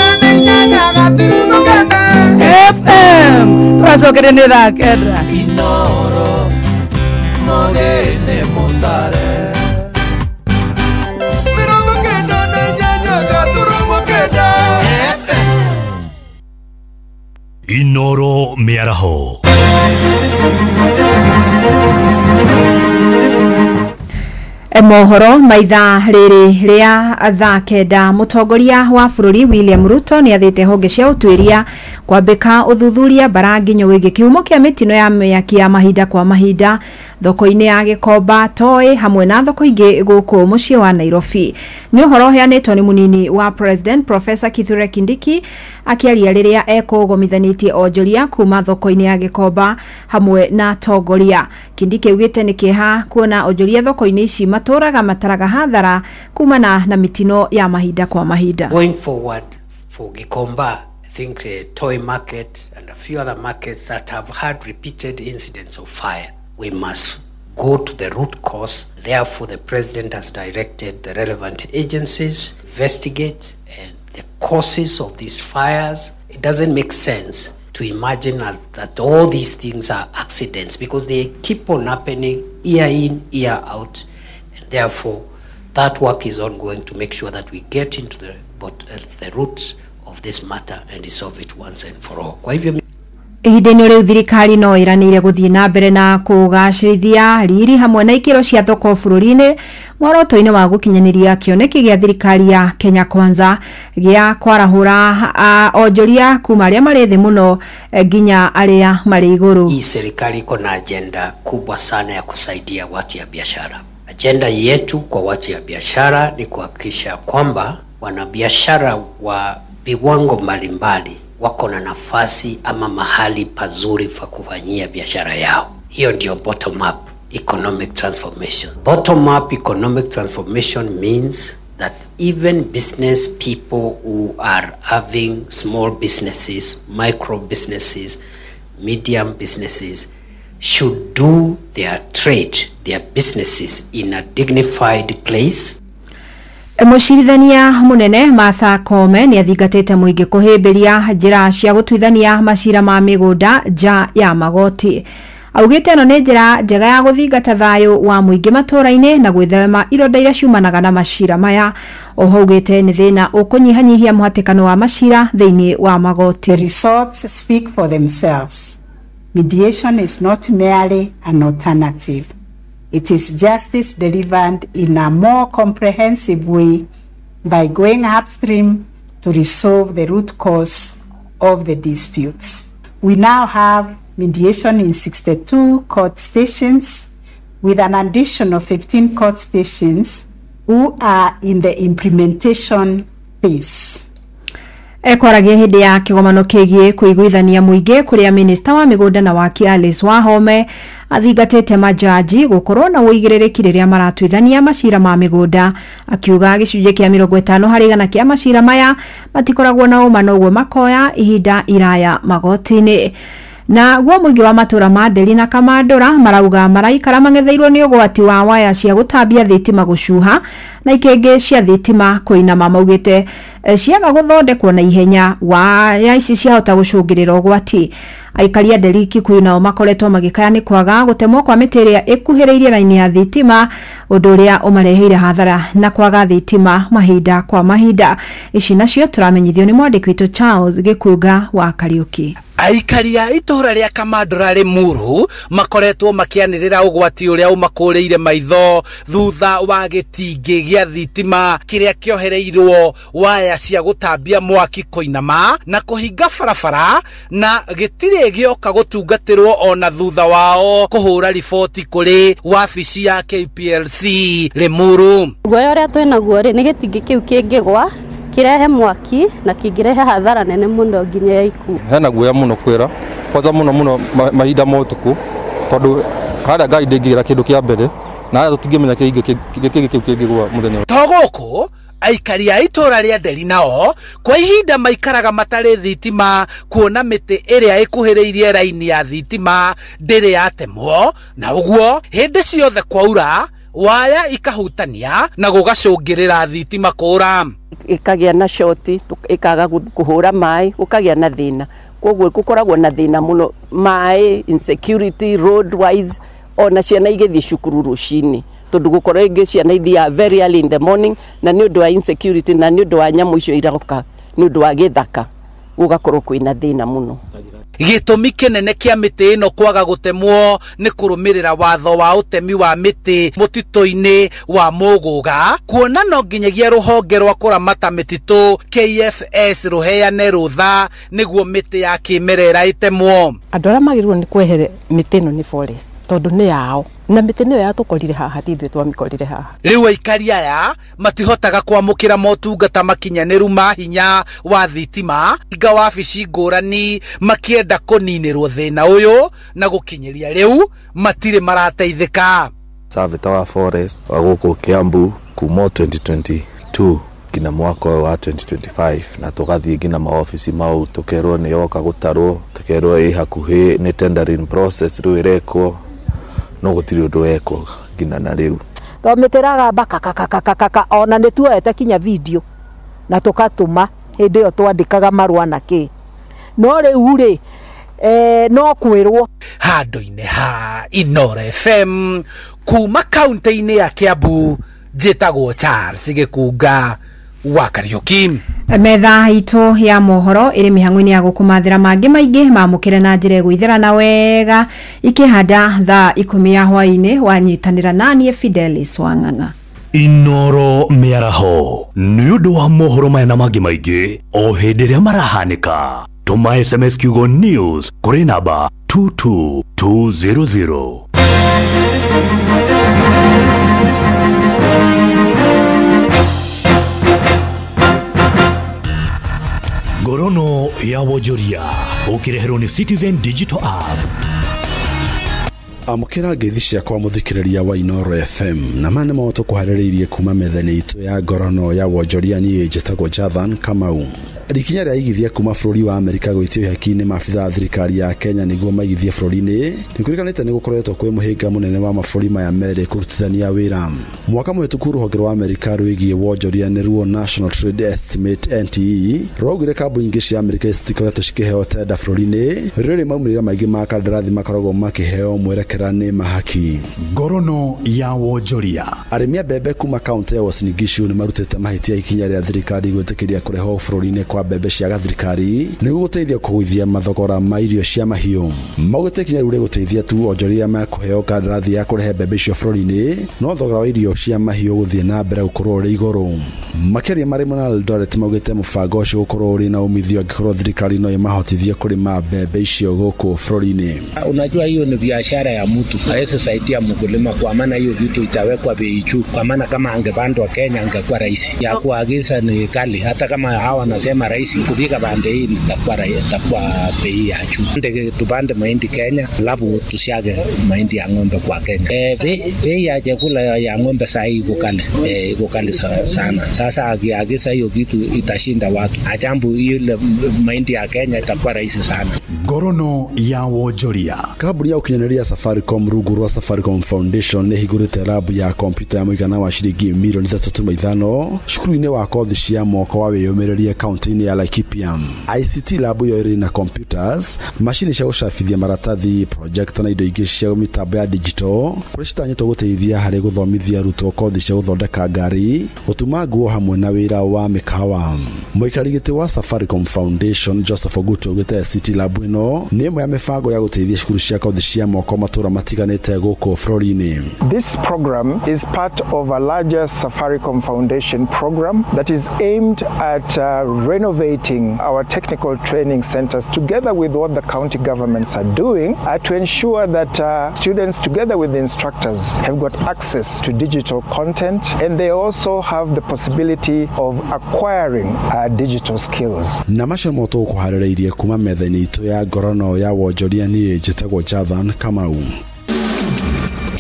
98 gaturumo 9. FM. Tũracokeria nĩ thaa 9. Inoro mũgĩ nĩ mũtare. 98 gaturumo 9. Inoro mĩaraho. Mohoro maitha rĩrĩ rĩa thaa 9 mũtongoria wa bũrũri William Ruto nĩ athĩte honge cia ũtuĩria kwambĩka ũthuthuria bara nginyo wĩgiĩ kĩhumo kĩa mĩtino ya mĩaki ya mahinda kwa mahinda thoko-inĩ ya Gĩkomba, Toi hamwe na thoko ingĩ gũkũ mũciĩ wa Nairobi. Nĩ ũhoro ũheanĩtwo nĩ mũnini wa President Professor Kithure Kindiki akĩaria rĩrĩa ekũgomithanĩtie onjoria kuma thoko-inĩ ya Gĩkomba hamwe na atongoria. Kindiki augĩte nĩ kĩeha kuona onjoria thoko-inĩ ici matũraga mataraga hathara kumana na mitino ya mahinda kwa mahinda. Going forward for Gikomba, think Toy Market and a few other markets that have had repeated incidents of fire. We must go to the root cause. Therefore, the president has directed the relevant agencies investigate and the causes of these fires. It doesn't make sense to imagine that all these things are accidents, because they keep on happening year in, year out. And therefore, that work is ongoing to make sure that we get into the roots of this matter and resolve it once and for all. Kwa hivyo Ihinda-inĩ rĩu thirikari no ĩranĩire gũthiĩ na mbere na kũgacĩrithia riri hamwe na ikĩro cia thoko bũrũri-inĩ mworoto-inĩ wa gũkinyanĩria kĩoneki gĩa thirikari ya Kenya Kwanza gĩa kwarahũra onjoria kuma arĩa marĩ thĩ mũno nginya arĩa marĩ igũrũ. Hii serikali iko na agenda kubwa sana ya kusaidia watu ya biashara. Agenda yetu kwa watu ya biashara ni kuhakikisha kwamba wanabiashara wa viwango mbalimbali wako na nafasi ama mahali pazuri pa kufanyia biashara yao. Hiyo ndio bottom up economic transformation. Bottom up economic transformation means that even business people who are having small businesses, micro businesses, medium businesses should do their trade, their businesses in a dignified place. Mũcirithania mũnene Martha Koome nĩ athingatĩte mũingĩ kũhĩmbĩria njĩra cia gũtuithania macira ma mĩgũnda nja ya magoti. Augĩte ĩno nĩ njĩra njega ya gũthingata thayũ wa mũingĩ matũũra-inĩ na gwĩthema ironda iria ciumanaga na macira maya. Oho augĩte nĩ thĩna ũkũnyihanyihia mũhatĩkano wa macira thĩinĩ wa magoti. The results speak for themselves. Mediation is not merely an alternative. It is justice delivered in a more comprehensive way by going upstream to resolve the root cause of the disputes. We now have mediation in 62 court stations, with an additional 15 court stations who are in the implementation phase. Ekwaragia hĩndĩ ya kĩgomano kĩgiĩ kũiguithania mũingĩ kũrĩa minista wa mĩgũnda na waki Alice Wahome athingatĩte majaji gũkorwo na ũigĩrĩrĩki rĩrĩa maratuithania macira ma mĩgũnda, akiuga gĩcunjĩ kĩa 50 harĩ igana kĩa macira maya matikoragwo na ũma noguo makoya ihinda iraya magoti-inĩ. Na guo mũingĩ wa matũra ma Nderi na Kamandũra marauga maraikara mang'etheirwo nĩ ũgwati wa waya cia gũtambia thitima gũcuha na ikĩngĩ cia thitima kũinama. Maugĩte ciaga gũthondekwo na ihenya waya ici ciahota gũcũngĩrĩra ũgwati. Aikari a Nderi Kikuyu nao makoretwo magĩkaya nĩ kwaga gũtemwo kwa mĩtĩ ĩrĩa ĩkuhĩrĩirie raini ya thitima, ũndũ ũrĩa ũmareheire hathara na kwaga thitima mahinda kwa mahinda. Ici nacio tũramenyithio nĩ mwandĩki witũ Charles Gĩkunga wa Kariũki. Aikari a itũũra rĩa Kamandũra Limuru makoretwo makĩanĩrĩra ũgwati ũrĩa ũmakũrĩire maitho thutha wa gĩtingĩ gĩa thitima kĩrĩa kĩohereirwo waya cia gũtambia mwaki kũinama na kũhinga barabara, na gĩtirĩ gĩoka gũtungatĩrwo ona thutha wao kũhũra riboti kũrĩ wabici ya KPLC Limuru. Guoya ũrĩa twĩnaguo rĩ nĩ gĩtingĩ kĩu kĩngĩgwa kirehe mwaki na kingirehe hathara nene muno nginya ya ikuũ. Hena guoya muno kwira kwanza muno muno mahinda ma utuku tondu haria ngai ndingĩgĩra kĩndũ kĩa mbere na haria tũtingĩmenya kĩngĩ kĩu kĩngĩgwa mũthenya. To gũkũ aikari a itũũra rĩa Nderi nao kwa ihinda maikaraga matarĩ thitima kuona mĩtĩ ĩrĩa ĩkuhĩrĩirie raini ya thitima ndĩrĩ yatemwo, na ũguo hĩndĩ ciothe kwaura waya ikahutania na gũgacũngĩrĩra thitima kũra, ikagia na shoti ikaga kuhura mai ukagia na thina. Koguo gukoragwo na thina muno mai insecurity road wise, ona ciana igithie cukuru rucini tondu gukorwo ingi ciana ithia very early in the morning, na ni undu wa insecurity na ni undu wa nyamu icio iroka ni undu wa githaka gugakorwo kwina thina muno. Gĩtũmi kĩnene kĩa mĩtĩ ĩno kwaga gũtemwo nĩ kũrũmĩrĩra watho wa ũtemi wa mĩtĩ mũtitũ-inĩ wa Mũgũga, kuona no nginyagia rũhonge rwa kũramata mĩtitũ KFS rũheane rũtha nĩguo mĩtĩ ya kĩmerera ĩtemwo. Andũ arĩa magĩrĩirwo nĩ kwehere mĩtĩ ĩno nĩ forest tondũ nĩ yao, na mĩtĩ nĩyo yatũkorire haha, ti ithuĩ twamĩkorire haha. Rĩu aikari aya matihotaga kwamũkĩra motungata makinyanĩru ma hinya wa thitima inga wabici ngũrani makĩenda kũninĩrwo thĩna ũyũ, na gũkinyĩria rĩu matirĩ marateithĩka. Survey wa forest wa gũkũ Kiambu kuma 2022 Nginya mwaka ũyũ wa 2025 na tũgathiĩ nginya maobici mau, tũkerwo nĩ yoka gũtarwo, tũkerwo ĩ hakuhĩ, nĩ tendering process rĩu ĩrekwo, no gũtirĩ ũndũ wekwo nginya na rĩu. To mĩtĩ ĩragamba kakakakakaka, ona nĩ tuoete kinya video na tũkatũma hĩndĩ ĩyo twandĩkaga marũa na kĩ, no rĩu rĩ, no kwĩrwo. Handũ-inĩ ha Inoro FM kuma kaunti-inĩ ya Kiambu, njĩtagwo Charles Gĩkunga wa Kariuki. Metha itũ ya mohoro ĩrĩ mĩhang'o-inĩ ya gũkũmathĩra mangĩ maingĩ mamũkĩre na njĩra ĩgũithĩrana wega ikĩhanda thaa 10 ya hwaĩ-inĩ. Wanyitanĩra naniĩ Fidelis Wang'ang'a. Inoro mĩaraho nĩ ũndũ wa mohoro maya na mangĩ maingĩ o hĩndĩ ĩrĩa marahanĩka. Tũma SMS kiugo news kũrĩ namba 22200. Ngorono ya wonjoria ũkĩreherwo nĩ Citizen Digital App. Amũkĩra ngeithi ciakwa mũthikĩrĩria wa Inoro FM, na ma nĩ maũndũ tũkũharĩrĩirie kuma metha-inĩ itũ ya ngorono ya wonjoria. Niĩ njĩtagwo Jathan Kamau. Rikinya rĩa igithia kuma bũrũri wa Amerika gwĩtio ihaki-inĩ maabitha a thirikari ya Kenya nĩguo maigithie bũrũri-inĩ nĩkũrikanĩte nĩ gũkoretwo kwĩ mũhĩnga mũnene wa mabũrũri maya merĩ kũrutithania wĩra. Mwaka mũhĩtũku rũhonge rwa Amerika rwĩgiĩ wonjoria nĩruo National Trade Estimate NTE rwaugire kambuni nyingĩ cia Amerika citikoretwo cikĩheo tenda bũrũri-inĩ, rĩrĩ maumĩrĩra maingĩ ma kandarathi makoragwo makĩheo mwerekera nĩ mahaki. Ngorono ya wonjoria. Arĩmi a mbembe kuma kaunti ya Uasin Gishu nĩ marutĩte mahĩtia ikinya rĩa thirikari gwĩtĩkĩria kũrehwo bũrũri-inĩ kwa mbembe cia gathirikari nĩguo gũteithia kũgũithia mathogora ma irio cia mahiũ. Maugĩte ikinya rĩu rĩgũteithia tu onjoria makũheo kandarathi ya kũrehe mbembe icio bũrũri-inĩ, no thogora wa irio cia mahiũ gũthiĩ na mbere gũkorwo ũrĩ igũrũ. Makĩria marĩ mwena Eldoret maugĩte mũbango ũcio gũkorwo ũrĩ na umithio angĩkorwo thirikari no ĩmahotithie kũrĩma mbembe icio gũkũ bũrũri-inĩ. Unajua hiyo ni biashara ya mtu, hawezi saidia mkulima kwa maana hiyo kitu itawekwa bei juu, kwa maana kama angepandwa Kenya angekuwa rahisi. Ya kuagiza ni kali, hata kama hawa wanasema rahisi kupika pande hii itakuwa bei ya juu. Ndege tupande mahindi Kenya, alafu tusiage mahindi ya ng'ombe kwa Kenya. Bei ya chakula ya ng'ombe saa hii iko kali, iko kali sana. Sasa akiagiza hiyo kitu itashinda watu. Ajambu ile mahindi ya Kenya itakuwa rahisi sana. Ngorono ya wonjoria. Kambuni ya ũkinyanĩria Safaricom rungu rwa Safaricom Foundation nĩ ĩhingũrĩte rabu ya kompyuta ya mũigana wa ciringi milioni 3.5 cukuru-inĩ wa kothi cia mwaka wa wĩyũmĩrĩrie kaunti-inĩ ya Laikipia. ICT lab ĩyo ĩrĩ na computers, macini cia gũcabithia maratathi, projector na indo ingĩ cia mĩtambo ya digital kũrĩa citanyĩtwo gũteithia harĩ gũthomithia arutwo kothi cia gũthondeka ngari, gũtuma nguo hamwe na wĩra wa mĩkawa. Mũikarĩri gĩtĩ wa Safaricom Foundation Joseph Ogutu augĩte ICT lab ĩno nĩ ĩmwe ya mĩbango ya gũteithia cukuru cia kothi cia moko matũra matiganĩte gũkũ bũrũri-inĩ. This program is part of a larger Safaricom Foundation program that is aimed at renovating our technical training centers together with what the county governments are doing to ensure that students together with the instructors have got access to digital content, and they also have the possibility of acquiring digital skills. Na macio nĩmo tũgũkũharĩrĩirie kuma metha-inĩ itũ ya ngorono ya wonjoria. Niĩ njĩtagwo Jathan Kamau.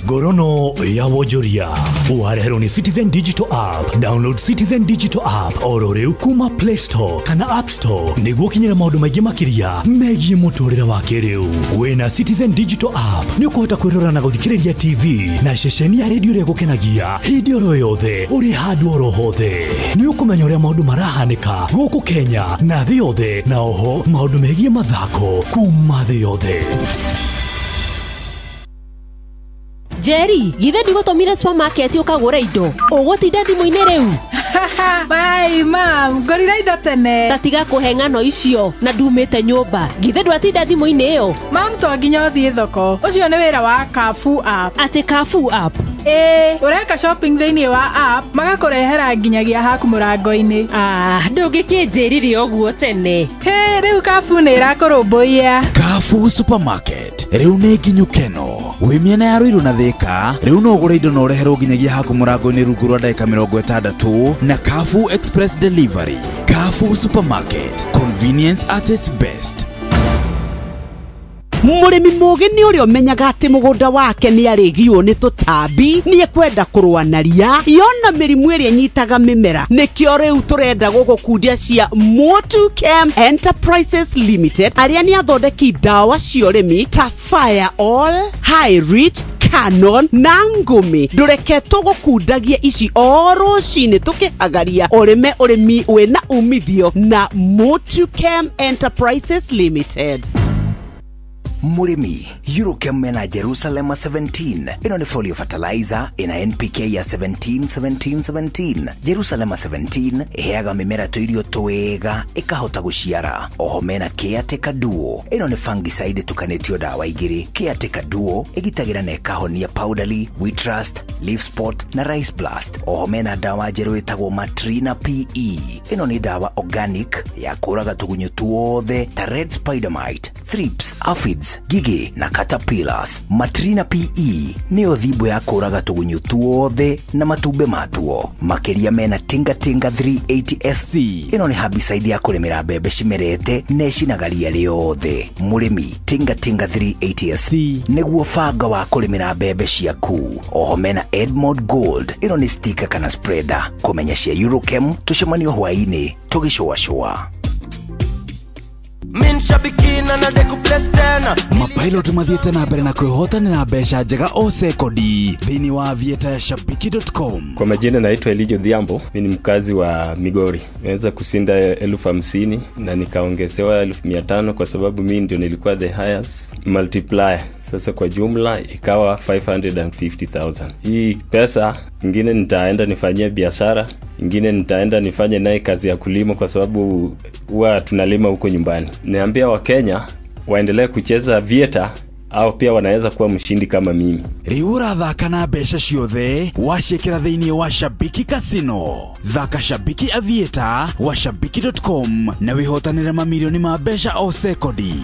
Ngorono ya wonjoria ũwareherwo nĩ Citizen Digital App. Download Citizen Digital App oro rĩu kuma Play Store kana App Store nĩguo ũkinyĩre maũndũ maingĩ makĩria megiĩ mũtũrĩre wa kĩrĩu. Wĩna Citizen Digital App nĩ ũkũhota kwĩrora na gũthikĩrĩria TV na ceceni ya redio ĩrĩa ĩgũkenagia hĩndĩ oro yothe ũrĩ handũ oro hothe. Nĩ ũkũmenya ũrĩa maũndũ marahanĩka gũkũ Kenya na thĩ yothe, na oho maũndũ megiĩ mathako kuma thĩ yothe. Jerry, githe ndigũtũmire supermarket ũkagũra indo ũgũtinda thimũ-inĩ rĩu? Bye mam, ngorire indo tene. Tatiga kũhe ng'ano icio na ndumĩte nyũmba. Githe ndwatinda thimũ-inĩ ĩyo? Mam, to nginya ũthiĩ thoko. Ũcio nĩ wĩra wa Carrefour app. Atĩ Carrefour app? Ĩĩ, ũreka shopping thĩinĩ wa app magakũrehera nginyagia haku mũrango-inĩ. Ah, ndũngĩkĩnjĩrire ũguo tene. Hĩ, rĩu Carrefour nĩ ĩrakũrũmbũiya. Carrefour Supermarket rĩu nĩ nginyu keno. Wĩ mĩena ya Ruiru na Thika, rĩu no ũgũre indo na ũreherwo nginyagia haku mũrango-inĩ rungu rwa ndagĩka 60 na Carrefour Express Delivery. Carrefour Supermarket, convenience at its best. Mũrĩmi mũgĩ nĩ ũrĩa ũmenyaga atĩ mũgũnda wake nĩ arĩgiwo nĩ tũtambi, nĩ ekwenda kũrũa na ria yona mĩrimũ ĩrĩa ĩnyitaga mĩmera. Nĩkĩo rĩu tũrenda gũgũkundia cia Motu Chem Enterprises Limited, arĩa nĩ athondeki ndawa cia ũrĩmi ta Fire All, High Rich, Canon na Ngũmi. Ndũreke tũgũkundagie ici o rũcinĩ tũkĩhagaria ũrĩme ũrĩmi wĩna umithio na Motu Chem Enterprises Limited. Mũrĩmi, Eurochem mena Jerusalema 17. Ĩno nĩ folio fertilizer ĩna NPK ya 17 17 17. Jerusalema 17 ĩheaga mĩmera tũirio twega ĩkahota gũciara. Oho mena Caretaker Duo. Ĩno nĩ fungicide ĩtukanĩtio ndawa igĩrĩ. Caretaker Duo ĩgitagĩra na ĩkahonia powdery, wheat rust, leaf spot na rice blast. Oho mena ndawa njerũ ĩtagwo Matrina PE. Ĩno nĩ ndawa organic ya kũraga tũgunyũ tuothe ta red spider mite, thrips, aphids, gigi na caterpillars. Matrina PE nĩyo thimbo ya kũraga tũgunyũ tuothe na matumbĩ matuo. Makĩria mena Tinga Tinga 380 SC. Ĩno nĩ herbicide ya kũrĩmĩra mbembe cimerete na ĩcinaga ria rĩothe. Mũrĩmi, Tinga Tinga 380 SC nĩguo banga wa kũrĩmĩra mbembe ciaku. Oho mena Edmond Gold. Ĩno nĩ sticker kana spreader. Kũmenya cia Eurochem tũcemanio hwaĩ-inĩ tũgĩcũacũa. Mapilot mathiĩte na mbere na kwĩhotanĩra mbeca njega o sekondi thĩinĩ wa aviator ya shabiki.com. Kwa majina naitwa Elijo Dhiambo, mimi ni mkazi wa Migori. Nimeweza kushinda 50,000 na nikaongezewa 500 kwa sababu mimi ndio nilikuwa the highest multiplier. Sasa kwa jumla ikawa 550,000. Hii pesa ingine nitaenda nifanyie biashara, ingine nitaenda nifanye naye kazi ya kulima kwa sababu huwa tunalima huko nyumbani. Niambia Wakenya waendelee kucheza Aviator au pia wanaweza kuwa mshindi kama mimi. Rĩu ũrathaka na mbeca ciothe waciĩkĩra thĩinĩ wa Shabiki Casino. Thaka Shabiki Aviator wa shabiki.com na wĩhotanĩre mamirioni ma mbeca o sekondi.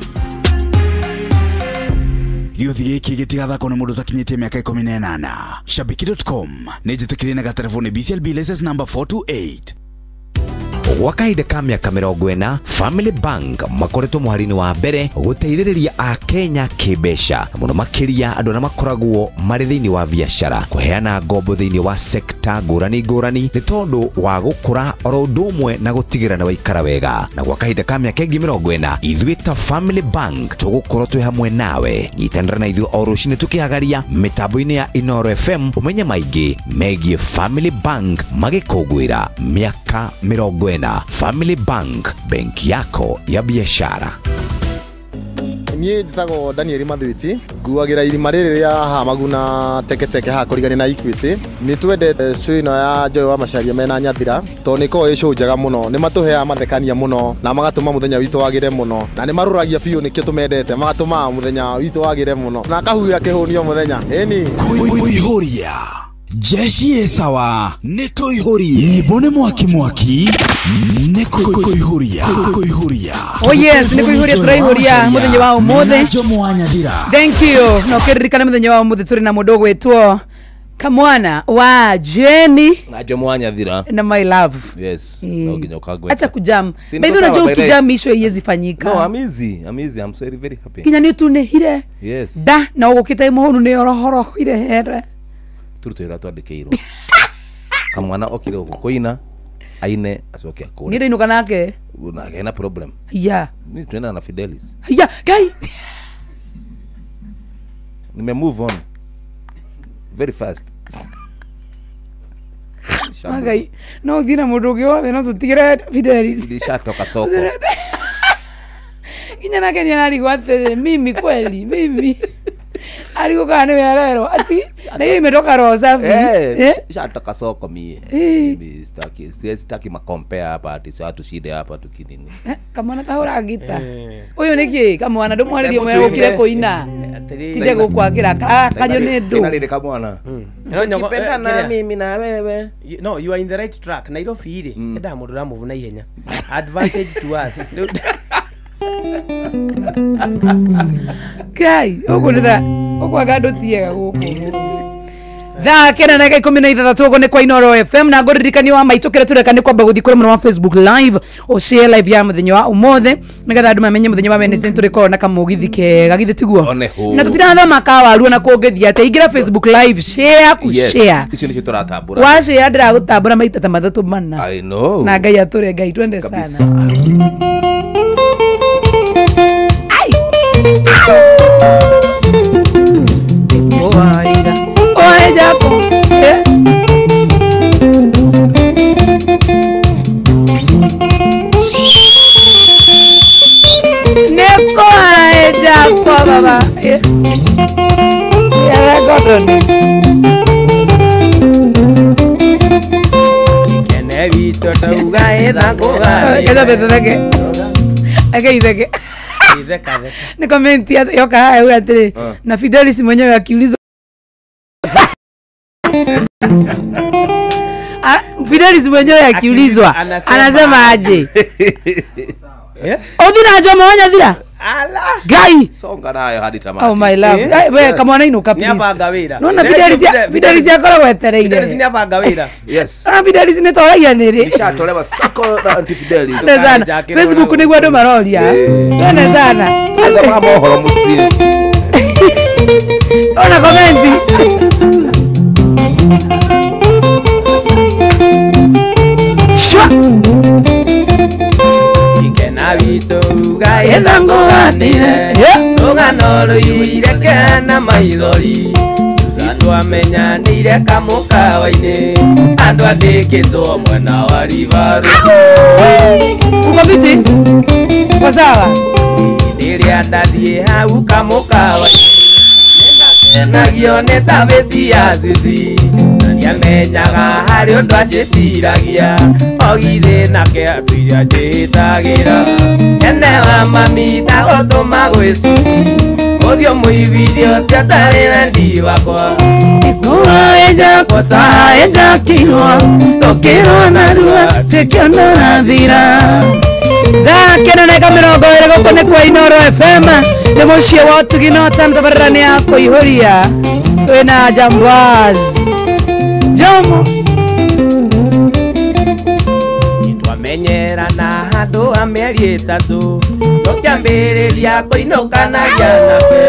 Gĩũthi gĩkĩ gĩtigathakwo nĩ mũndũ ũtakinyĩtie mĩaka 18. Shabiki.com nĩ njĩtĩkĩrie na gatereboni BCLB license number 428. Gwa kahinda ka mĩaka 40 Family Bank makoretwo mũhari-inĩ wa mbere gũteithĩrĩria Akenya kĩmbeca, mũno makĩria andũ arĩa makoragwo marĩ thĩinĩ wa biacara, kũheana ngombo thĩinĩ wa sekta ngũrani ngũrani nĩ tondũ wa gũkũra oro ũndũ ũmwe na gũtigĩrĩra nĩ waikara wega. Na gwa kahinda ka mĩaka ĩngĩ 40 ithuĩ ta Family Bank tũgũkorwo twĩ hamwe nawe. Nyitanĩra na ithuĩ o rũcinĩ tũkĩhagaria mĩtambo-inĩ ya Inoro FM ũmenye maingĩ megiĩ Family Bank magĩkũngũĩra mĩaka 40. Family Bank, benki yako ya biashara. Niĩ njĩtagwo Daniel Mathuiti, nguagĩra irima rĩrĩ rĩa haha Maguna teketeke haha kũrigania na Equity. Nĩ twendete show ĩno ya Joy wa Macharia mena Nyathira tondũ nĩ ĩkoragwo ĩ show njega mũno, nĩ matũheaga mathekania mũno na magatũma mũthenya witũ wagĩre mũno, na nĩ marũragia biũ nĩkĩo tũmendete, magatũma mũthenya witũ wagĩre mũno na akahuhia kĩhũnio mũthenya. Ĩni Kũihũria jeshi ĩ sawa nĩ tũihũrie nyĩmbo nĩ mwaki mwaki nĩ kũihũria kũihũria. Oh yes, nĩ kũihũria tũraihũria mũthenya wa ũmũthĩ. Jomo wa Nyathira. Thank you. No kĩririkane mũthenya wa ũmũthĩ tũrĩ na mũndũ ũgwĩtwo Kamwana wa Jenny na Jomo wa Nyathira na my love. Yes, no nginya ukagweta. Acha kujam. By the way, unajua ukijam issue haiwezi fanyika. No, I'm easy. I'm easy. I'm very very happy. Kinya nĩ ũtunĩhire. Yes. Da na ũgũkĩte mũhũnu nĩ orohorohire here. Turutwĩra twandĩkĩirwo. Kamwana okire gũkũ kũina aine acoke akũre. Nĩ ndĩinũka nake. Nake na problem. Yeah. Mimi tunaenda na Fidelis. Yeah, guy. Nime move on very fast. Magai, no thina mũndũ ũngĩ wothe no tũtigĩre Fidelis. Ndishatoka soko. Kinya nake nĩ ararigwo atĩrĩ, mimi kweli, mimi. Arigwo kana nĩwe arerwo ati na hiyo imetoka roho safi. Eh, shatoka soko mie. Mimi sitaki, sitaki makompea hapa ati sasa tushinde hapa tukinini. Kamwana tahura gita. Uyu niki kamwana ndumwarĩrie mwe gũkire kũina. Tinde gũkwakĩra kario nĩ ndũ. Kina rĩrĩ kamwana. Ukipenda na mimi na wewe. No, you are in the right track. Nairobi ire enda mũndũ ũramove na ihenya. Advantage to us. Kai, ũguo ndĩra ũkwaga andũ tiega gũkũ. Thaa 9:16 uguo ni kwa Inoro FM na ngũririkania wa maitũ kĩrĩa tũreka nĩ kwamba gũthiĩ kũrĩ mwena wa Facebook live ũshare live ya mũthenya wa ũmũthĩ nĩgetha andũ mamenye mũthenya wa Wednesday tũrĩkorwo na kamũgithi kega githĩ tiguo na tũtirathoma kawaru ona kũngĩthiĩ atĩa ingĩra Facebook live share ku share icio nĩcio tũratambũra wa share ndĩragũtambũra maita ta matatũ mana I know na Ngai atũre Ngai twende sana. Ai Oe japo eh? Neko ae japo baba eh? Yara godoni Ikene wito tauga etha Keda betheke Ake itheke Itheka Ni comment yoka haya atiri na Fidelis mwenyewe akiulizwa Fidelis mwenyewe akiulizwa anasema aje? Othira ajo mwanya thira. Ala. Gai. Songa nayo hadi tamati. Oh my love. We kama wana inuka please. Niabanga wira. Nona Fidelis akoragwo etereire. Fidelis niabanga wira. Yes. Ona Fidelis ni toragia niri. Nishatolewa sako na anti Fidelis. Sana. Facebook niguo andu maroria. Twende sana. Ndo mohoro mucie. Ona comment. Shwa. Ikena witũ uga ĩthangũganire rũgano rũiyũire kena maithori Susan twamenyanĩire kamũkawa-inĩ andũ andĩkĩtwo mwena wa Riverũ. Uko fiti? Uko sawa? Rĩrĩa ndathiĩ hau kamũkawa-inĩ nĩndakenagio nĩ service ya Suzy nĩamenyaga harĩ ũndũ acĩciragia ogithĩ nake atũire anjĩtagĩra ene wa mami ndagũtũma gwĩ Suzy ũthiũ mũiguithio ũcio ndarĩ wendi wakwa Ikuaeja kotaeja kirwa tũkĩrwo narua tũkĩona thira. Thaa 9:20 gũkũ nĩ kwa Inoro FM nĩ mũciĩ wa ũtugi na ũtano tabarĩra nĩ ya kũihũria twĩna Jambaz Jomo twamenyerana handũ ha mĩeri ĩtatũ tũkĩambĩrĩria kũinũkanagia nake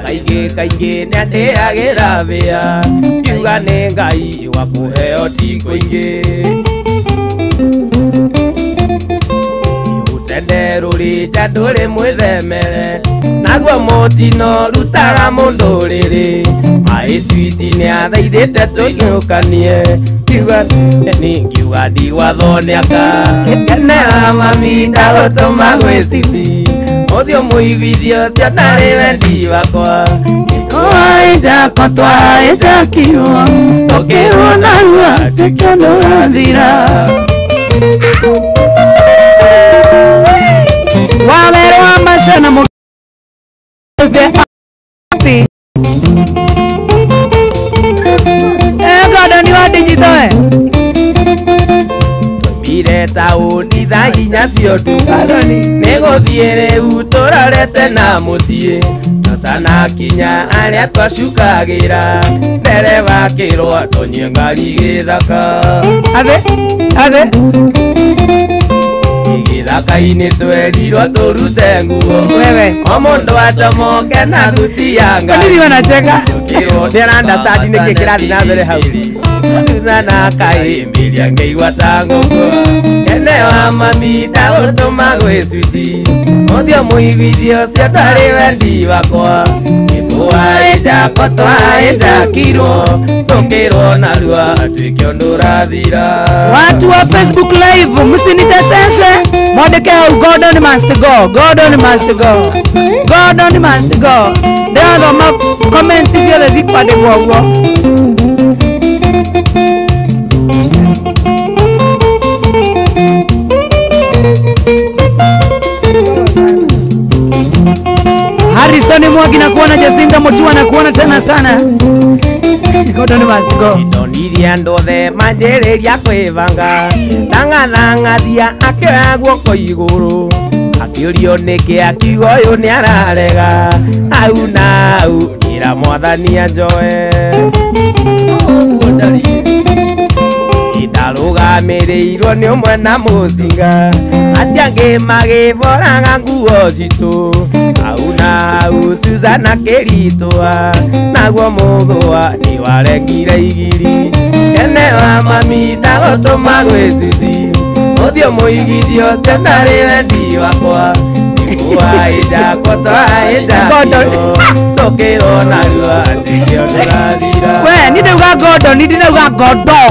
kaingĩ kaingĩ nĩandĩagĩra wĩra ngiuga nĩ Ngai wa kũheo ti kũingĩ ũtende rũrĩ nja ndũrĩ mwĩthemere naguo mũtino rutaga mũndũ rĩrĩ maĩ switi nĩathaithĩte tũinũkanie ngiuga ngiuga ndigwathwo nĩaka kenera mami ndagũtũma gwĩ Suzy ũthiũ mũiguithio ũcio ndarĩ wendi wakwa Twaeja kotwaeja kirwa tũkĩrwo narua tũkĩona thira. Wawero wa macana mũgĩte api Gordon wa digital eh Tũmire taũni thaa inya cia ũtukũ nĩgũthiĩ rĩu tũrorete na mũciĩ tũtanakinya arĩa twacukagĩra ndereba akĩrwo atonyie ngari gĩthaka Athe athe gĩthaka-inĩ twerirwo tũrute nguo wewe o mũndũ acomoke na thuti ya ngari. Kwa nini wanacheka? Nĩarandastandi nĩkĩ kĩrathiĩ na mbere hau thutha na kaĩmbĩria ngĩigua ta ngũkũ kene wa mami ndagũtũma gwĩ Suzy ũthiũ mũiguithio ũcio ndarĩ wendi wakwa nĩkũwaĩja kotwaĩja kirwo tũkĩrwo narua atuĩke ũndũ ũrathira. Watu wa Facebook live msiniteteshe mwandĩke hau Gordon must go, Gordon must go, Gordon must go. Ndĩrathoma comment ciothe cikwandĩkwo ũguo. Harrison Mwangi na kuona Jacinta Mutua na kuona tena sana. Gordon must go. Ndonirie andũ othe manjĩrĩria kwĩbanga ndang'athang'athia akĩoya guoko igũrũ akĩũrio nĩkĩ akiuga ũyũ nĩararega au na au ira mwathani anjoe. ndarire Ndarũgamĩrĩirwo nĩ ũmwe na mũcinga acio angĩ magĩboraga nguo citũ hau na hau Suzana kĩritũa naguo mũthũa nĩ warengire igiri kene wa mami ndagũtũma gwĩ Suzi ũthiũ mũigithio ũcio ndarĩ wendi wakwa We ni ndauga Gordon, ni ndauga Godo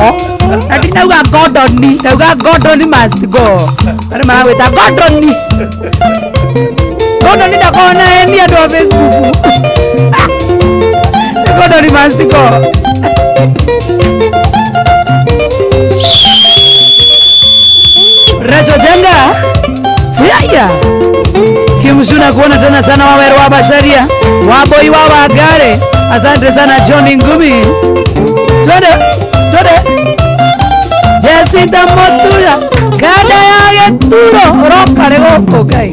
na ndinauga Gordon, ni ndauga Gordon must go. Andũ maragwĩta Gordon. Gordon ndakona ni andũ a Facebook. Gordon must go. Recho Jenga Siaya Kimshuna kuona tena sana waweru wa Basharia waboi wa Wagare. Asante sana John Ngumi. Twende twende Jacinta Motura kada ya geturo roka regoko gai.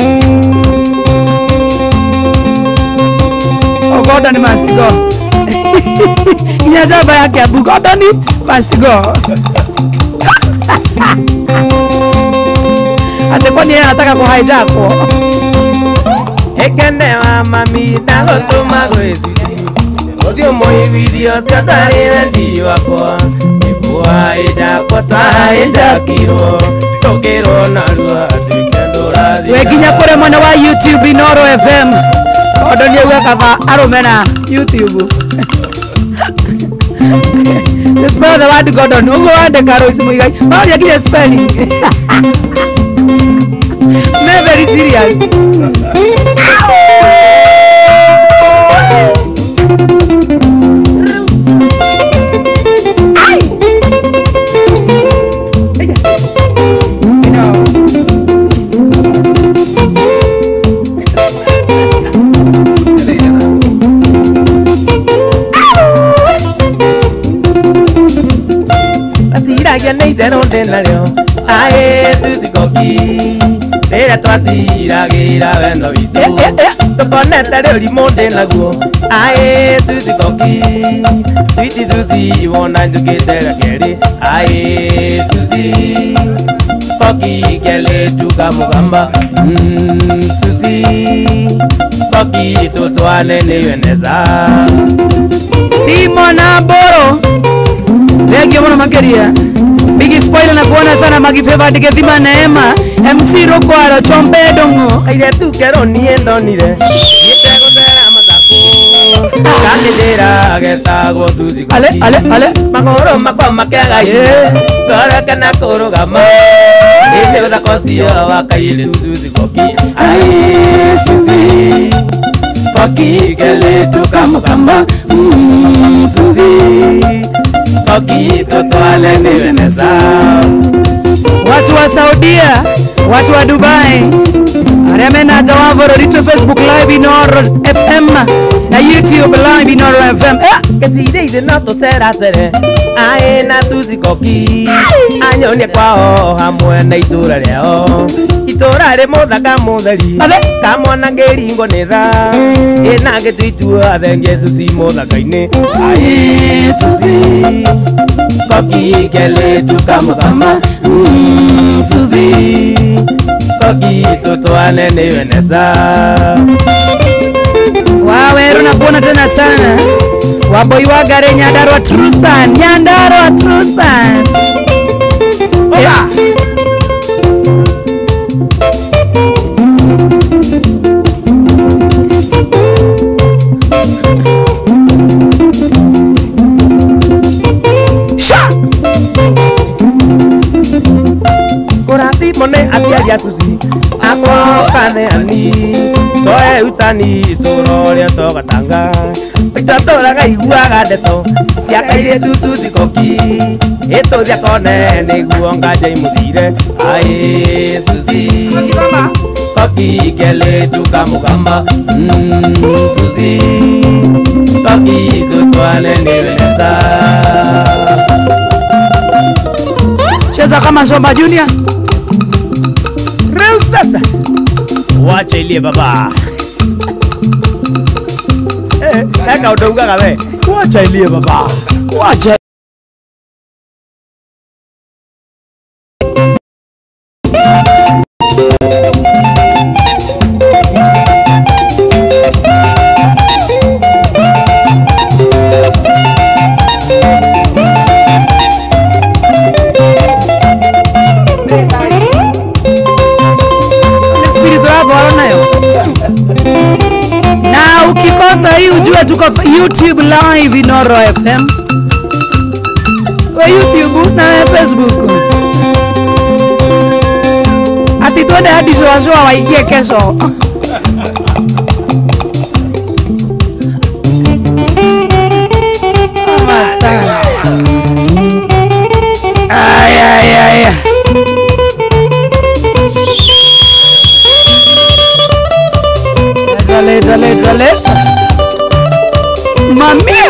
Oh, Gordon must go. Inyajaba yake abu Gordon must go. Ate kwani yeye anataka kuhijack. Ekene wa mami ndagũtũma gwĩ Suzi ũthiũ mũiguithio ũcio ndarĩ wendi wakwa nĩkuhaĩnjakwo twahaĩnjakirwo tũkĩrwo narua atuĩke ndũrathira. Twĩ nginya kũrĩ mwena wa YouTube Inooro FM. Tondũ nĩauga kaba arũme na YouTube. The spell the word Gordon. Ũguo wandĩka Rose Muigai. Maũria nginya spelling. Me very serious. Aciragia nĩ itherũ ndĩnarĩo aĩ Suzi Koki rĩrĩa twaciragĩra wendo witũ tũkonete rĩũrimũ ndĩnaguo aĩ Suzi Koki Sweet Suzi wona njũkĩte rĩa kerĩ aĩ Suzi Koki kelĩtu kamũgamba Suzi Koki tũtwane nĩwe neza Timo na Boro Thank you muno makeria. Big spoiler na kuona sana Magi Favor Gethima Neema MC Rokwaro Chombe Dongo. Kairetu kero nie ndonire. Nitegũcera mathaku. Kamĩndĩra getagwo Suzi Koki. Ale ale ale. Magũrũ makwa makĩaga hinya. Ngoro kana kũrũgama. Ĩndĩ ũthaka ũcio wa kairĩtu Suzi Koki. Ai Suzi Koki keletu kamũkamba. Suzi Koki totwale niwe neza. Watu wa Saudia, watu wa Dubai, arĩa mena nja wa bũrũri twĩ Facebook Live Inooro FM na YouTube Live Inooro FM. Gĩcirĩ-inĩ no tũceracere aĩ na Suzi Koki anyonie kwao hamwe na itũra rĩao itũra rĩ mũthaka mũtheri kamwana ngĩringwo nĩ tha ĩna ngĩtuitua thengie Suzi mũthaka-inĩ aĩ Suzi Koki keletu kamũkama Suzi Koki tũtwane nĩwe neza. Waweru na kuona tena sana waboi wa Gare Nyandarua Trusan, Nyandarua Trusan. Yeah. Sha. Kũrathimwo nĩ aciari a Suzi akwa kaneani toe utani itũra ũrĩa togatanga itatũraga iguaga ndeto cia kairĩtu Suzi Koki ĩtũthia kone nĩguo nganja imũthire aĩ Suzi Koki keletu kamũgamba Suzi Koki tũtwane nĩwe neza. Cheza kama Shomba Junior. Reu sasa wacha ilie baba. Eka udaugaga we. Wacha ilie baba. Wacha Na ukikosa hii ujue tuko YouTube live Inoro FM. Kwa YouTube na Facebook. Ati tuende hadi Joa waingie kesho. Mama. Ay ay ay. Leta leta leta. Mami.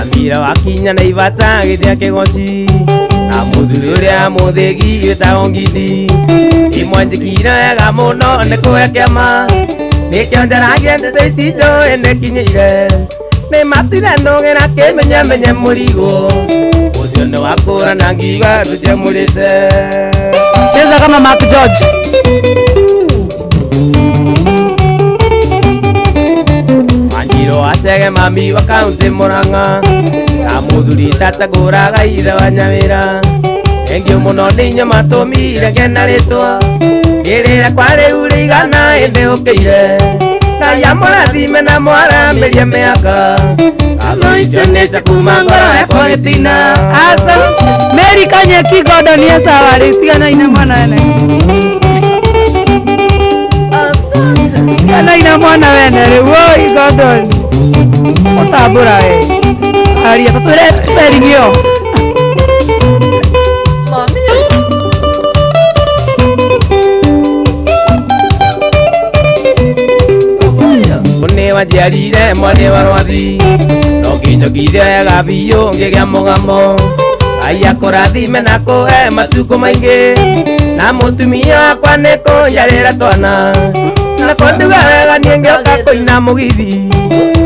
Amira wakinya na ibata githia kigoci na muthuri uria muthigi gitagwo Ngindi imwanjikire wega muno ni kuhe kiama nikio njaragia ndeto ici njũĩ nĩkinyĩire nĩ matire nũgĩra kĩmenyemenye mũrigo ũcio nĩ wakũra na ngiuga tũtiamũrĩte. Cheza kama Mark George. Manjiro achege mami wa kaunti Murang'a na muthuri tatagũraga ithe wa Nyawĩra engio mũno nĩ inyuĩ matũmire ngena rĩtwa rĩrĩra kwa rĩu rĩigana ĩndĩ ũkĩire Ngai amũrathime na mwaramĩrie mĩaka Ngatho icio nĩ cia kuma ngoro yakwa gĩtina. Asa Mary Kanyeki Gordon ye sawa rĩ tigana ina mwana wene. Asante. Tigana ina mwana wene rĩ woi Gordon. Ũtambũra we. Aria tũtwĩre spelling ĩyo. Nĩ wanjiarire mwarĩ wa Rwathi no nginyũkire wega biũ ngĩgĩa mũgamo Ngai akũrathime na kũhe matukũ maingĩ na mũtumia wakwa nĩ kũnjarĩra twana na kũnduga wega niĩ ngĩũka kũina mũgithi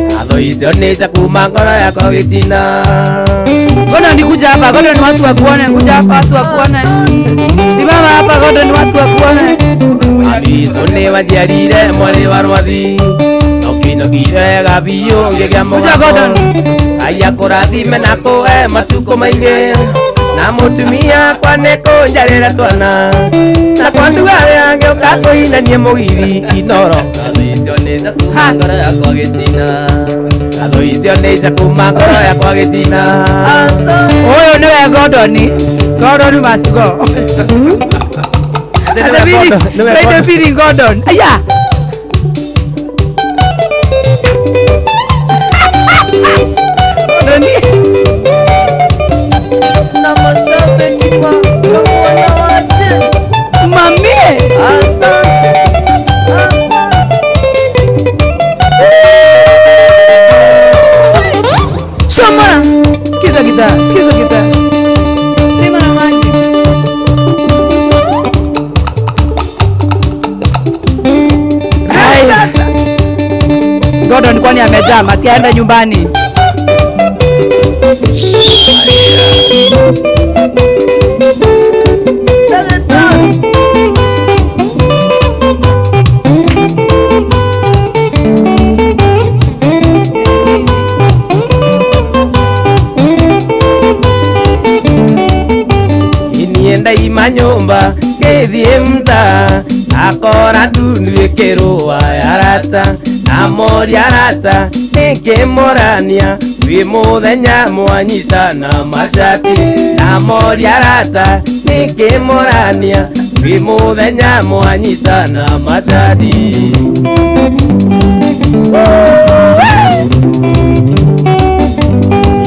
ngatho icio nĩ cia kuma ngoro yakwa gĩtina. Gordon nikuja hapa, Gordon watu wakuone, kuja hapa watu wakuone. Simama hapa Gordon watu wakuone. Abitũ nĩ wanjiarire mwarĩ wa Rwathi nokire wega biũ ngĩgĩa mũgamo Ngai akũrathime na kũhe matukũ maingĩ na mũtumia wakwa nĩ kũnjarĩra twana na kwanduga wega ngĩũka kũina niĩ mũgithi Inoro ngatho icio nĩ cia kuma ngoro yakwa gĩtina. Ngatho icio nĩ cia kuma ngoro yakwa gĩtina. Ũyũ nĩwe Gordon. Gordon must go. The feeling Gordon. Aya. Na mashabiki wa mwana waje. Mami. Asante. Asante. Shomora. Sikiza gitaa, sikiza gitaa. Stima na maji. Gordon kwani amejaa, atiaenda nyumbani. Inienda ima nyumba ngĩthiĩ mtaa akora ndundu ĩkĩrũa arata amoria arata nĩngĩmũrania wĩ mũthenya mwanyitana macati amoria arata nĩngĩmũrania wĩ mũthenya mwanyitana macati.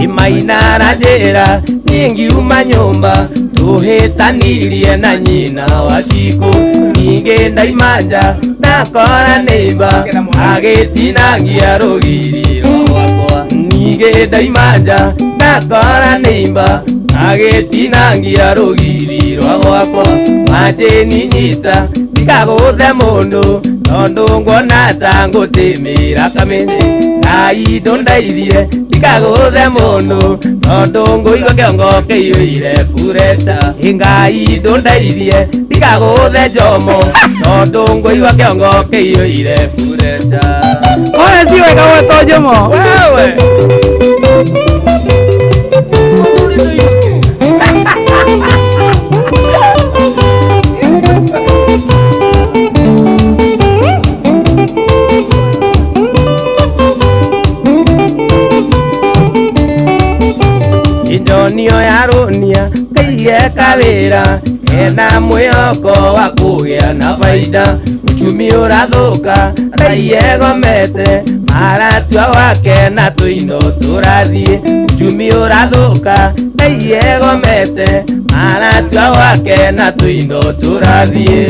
Imaina na njĩra niĩ ngiuma nyũmba tũhĩtanirie na nyina wa Cikũ ningĩ ndaima nja ndakora neiba agĩtinangia rũgiri rwa gwakwa ningĩ ndaima nja ndakora neiba agĩtinangia rũgiri rwa gwakwa wanjĩni nyita ndikagũthe mũndũ tondũ nguona ta ngũtĩmĩra kamĩtĩ Ngai ndũndeithie ndikagũthe mũndũ tondũ ngũigua kĩongo kĩiyũire pureca Ngai ndũndeithie ndikagũthe njomo tondũ ngũigua kĩongo kĩiyũire pureca. Kore si wega gwetwo njomo wewe. Ndonio ya rũnia kaige kawĩra ena mwĩhoko wa kũgĩa na baida. Uchumi ũrathũka raia egomete maratua wake na tũindo tũrathiĩ. Uchumi ũrathũka raia egomete maratua wake na tũindo tũrathiĩ.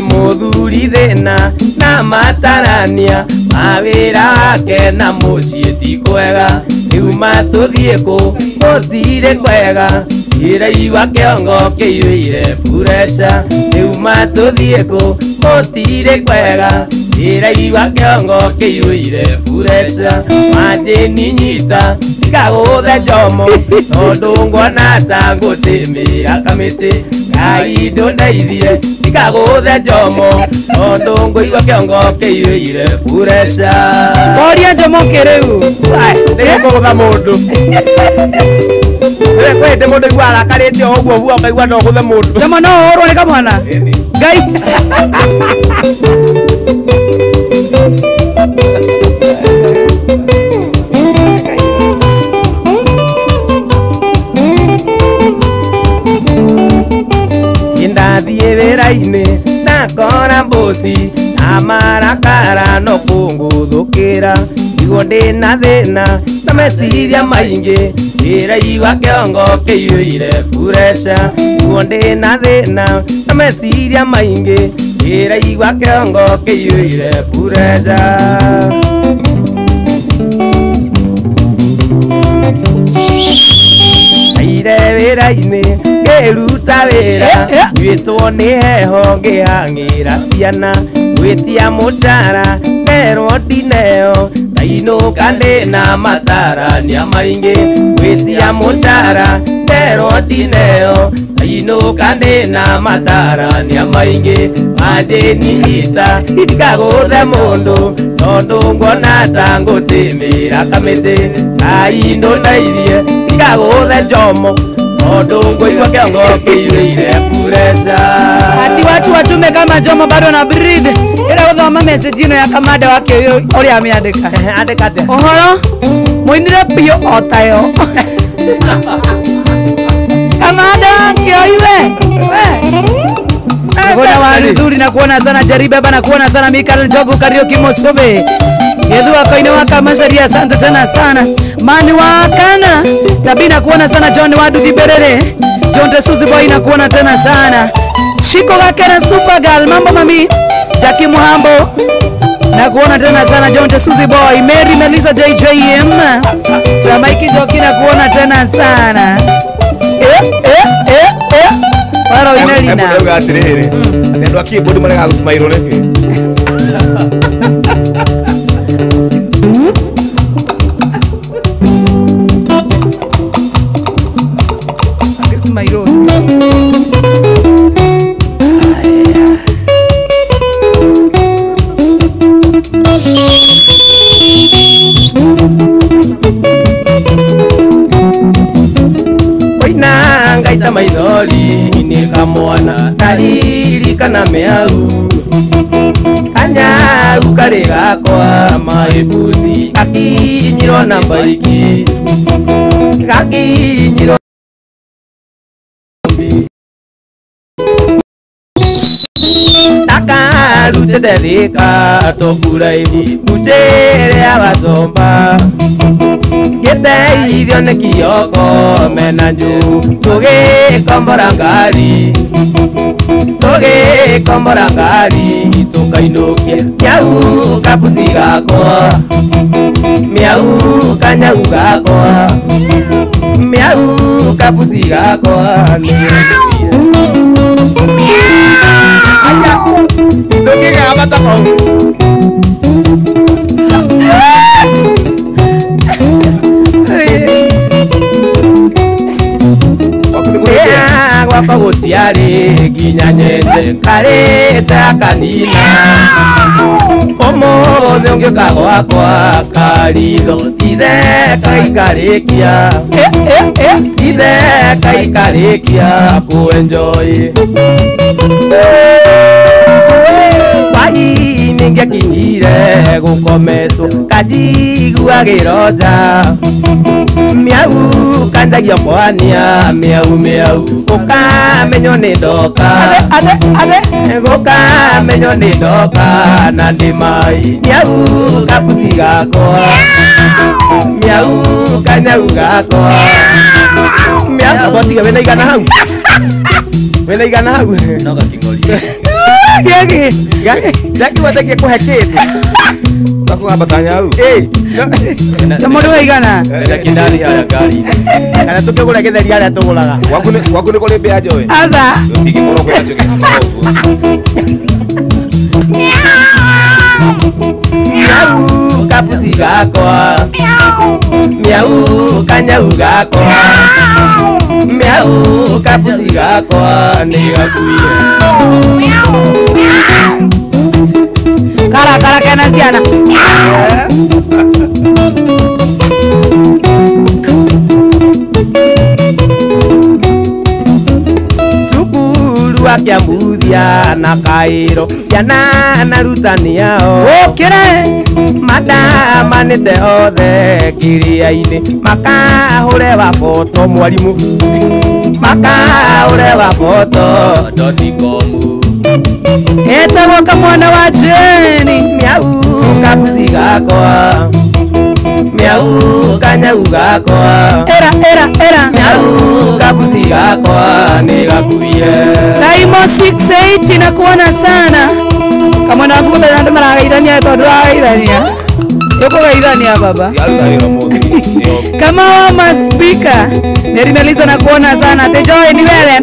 Mũthuri thĩna na matarania mawĩra wake na mũciĩ ti kwega. Rĩu matũthiĩ kũ gũtirĩ kwega iraigua kĩongo kĩiyũire pureca. Rĩu matũthiĩ kũ gũtirĩ kwega iraigua kĩongo kĩiyũire pureca. Manjĩni nyita ndikagũthe njomo tondũ nguona ta ngũtĩmĩra kamĩtĩ. Ngai ndũndeithie ndikagũthe njomo tondũ ngũigua kĩongo kĩiyũire pureca. Oria njomo kĩrĩu nĩgũkũgũtha mũndũ. Kwĩ hĩndĩ mũndũ aiguaga arakarĩte o ũguo ũguo ũkaigua no ũgũthe mũndũ. Njomo no ũhũrwo nĩ kamwana Ngai. Ndathiĩ wĩra-inĩ ndakora mboci na marakara no kũngũthũkĩra. Niguo ndĩna thĩna na meciria maingĩ ndĩraigua kĩongo kĩiyũire pureca. Niguo ndĩna thĩna na meciria maingĩ ndĩraigua kĩongo kĩiyũire pureca. Aire wĩra-inĩ ngĩruta wĩra nyuĩtwo nĩ heho ngĩhang'ĩra ciana. Gwĩtia mũcara nerwo ndineo ndainũka ndĩna matarania maingĩ. Gwĩtia mũcara nerwo ndineo ndainũka ndĩna matarania maingĩ. Manjĩni nyita ndikagũthe mũndũ tondũ nguona ta ngũtĩmĩra kamĩtĩ. Ngai ndũndeithie ndikagũthe njomo tondũ ngũigua kĩongo kĩiyũire pureca. Ati watu watume kama Jomo bado na breed ila guthoma message ino ya kamanda wake uria amiandika. Andika atia? Uhoro muinire biũ o tayo. Kamanda wake oiwe we Mgona wa nzuri na kuona sana Jerry Beba na kuona sana Mikael Njogu Kariuki Musubi Yethua koine wa Kamacharia, asante tena sana. Mani wa Kana Tabina kuona sana John Wadu Diberere John Tesuzi Boy na kuona tena sana. Shiko Gakena Super Girl mambo mami Jackie Muhambo na kuona tena sana John Tesuzi Boy Mary Melissa JJM Tramaiki Joki na kuona tena sana. Waro inelina. Hebu atiriri. Ati andu a keyboard marega gũcimairwo nĩkĩ? Ngaita maithori ni kamwana karirikana meau kanyau kari gakwa maibuzi gakinyirwo na mbaiki gakinyirwo takarutĩte thika tũkuraibu mucere abacomba ngĩteithio nĩ kioko mena njũũ tũgĩkombora ngari tũkainũkia miau kapusi gakwa miau kanyau gakwa miau kapusi gakwa. Aya ndũngĩgamba ta kau. Gwakwa gũtiarĩ nginya nyende karĩte kanina ũmũthĩ ũngĩũka gwakwa karitho citheka ikarĩkia citheka ikarĩkia kũenjoy hwaĩ-inĩ Ningĩakinyire gũkometwo kanjigua gĩronja miau kandagia kwania miau miau gũkamenyo nĩ ndoka gũkamenyo nĩ ndoka na ndĩ mai miau kapusi gakwa miau kanyau gakwa miau kabotiga wĩna igana hau wĩna igana hau no gaking'ori gĩkĩ gaki watakie kuhe kĩndũ Takugamba nyau. Mũndũ wa igana Ndakindari haya ngari kana tũkĩgũra gĩtheri harĩa tũgũraga Waku nĩ kũrĩ mbĩa njoe. Aca. Tũtingĩkorwo kwĩ nacio Miau kapusi gakwa miau kanyau gakwa miau kapusi gakwa nĩ gakuire kara kara kena ciana cukuru akĩambuthia na kaĩro ciana na rutani ao ũkĩre mandamanĩte othe kĩrĩa-inĩ makahũre wa boto mwarimũ makahũre wa boto dotikomu etagwo kamwana wa Jeni miau kapusi gakwa miau kanyau gakwa era era era miau kapusi gakwa nĩ gakuire Saimo 68 nakuona sana kamwana waku gũtarĩ andũ maragaithania tondũ ndũragaithania ũkũgeithania baba kama wa maspika Mary na kuona sana te Joy ni wewe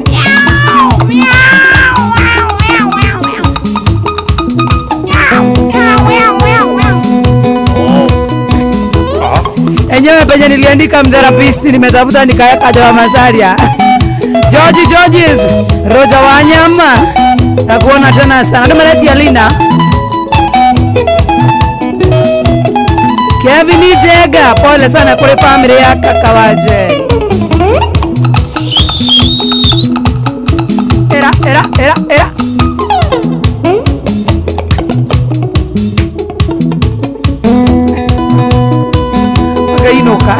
enyewe penye niliandika mtherapist nimetafuta nikaweka Joa Macharia George Georges Roger Wanyama nakuona tena sana ndio maletia Linda Kevin Jega pole sana kule family ya kaka waje era era era era Makainuka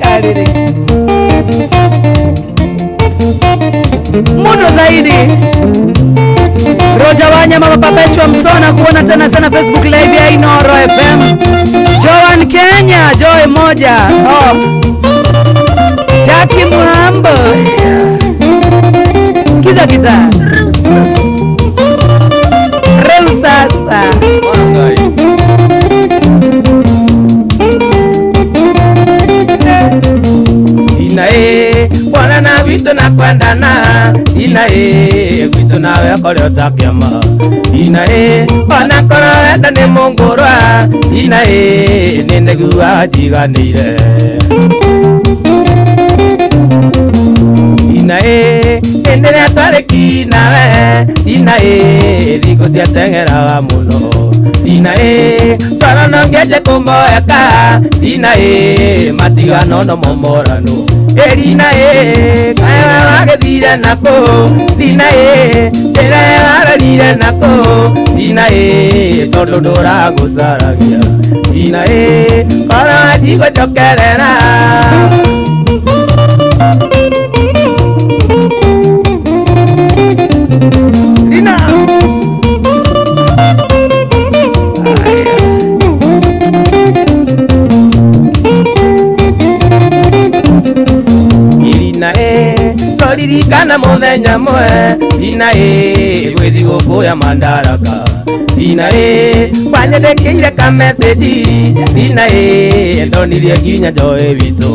Kariri mudo zaidi Roger Wanyama Papa Pecho Msona kuona tena sana Facebook live ya Inoro FM Joan Kenya Joy moja oh Jackie Muhambo sikiza gitaa reu sasa Inae bwana na witu na kwendana inae kwitu nawe kore utakiama inae bwana koro wenda ni mungurwa inae nindigua njiganĩire inae hĩndĩ ĩrĩa twarĩ nawe inae thikũ ciateng'eraga mũno inae twarona ngĩanjia kũmoeka inae matigano no momorano Erina e, kae wagethire nako Dina e, tera warorire nako Dina e, tondu ndũragũcaragia Dina e, korwo wanjigũcokerera Dina Ririkana muthenya mwe Dina e, gwĩ thigũkũ ya Madaraka Dina e, wanyandĩkĩire ka message Dina e, ndonirie nginya Joy witũ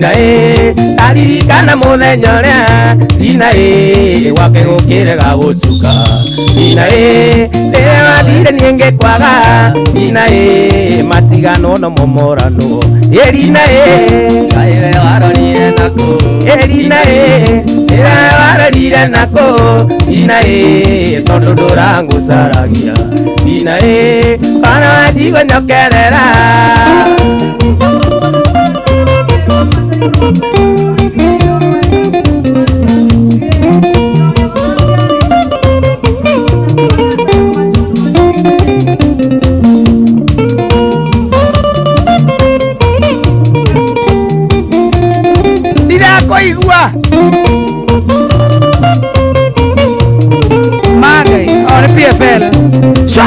Dina e, ndaririkana muthenya ũrĩa Dina e, gwake gũkĩrega gũtuka Dina e, rĩrĩa wathire niĩ ngĩkwaga Dina e, matigano no momorano Dina e, kaĩ we warorire nakũ Dina e, Warorire nako ina ĩ tondũ ndũrangũcaragia ina ĩ kana wanjigua nyokerera. Ndirakoigua Magai, oh, ni PFL. Shwa.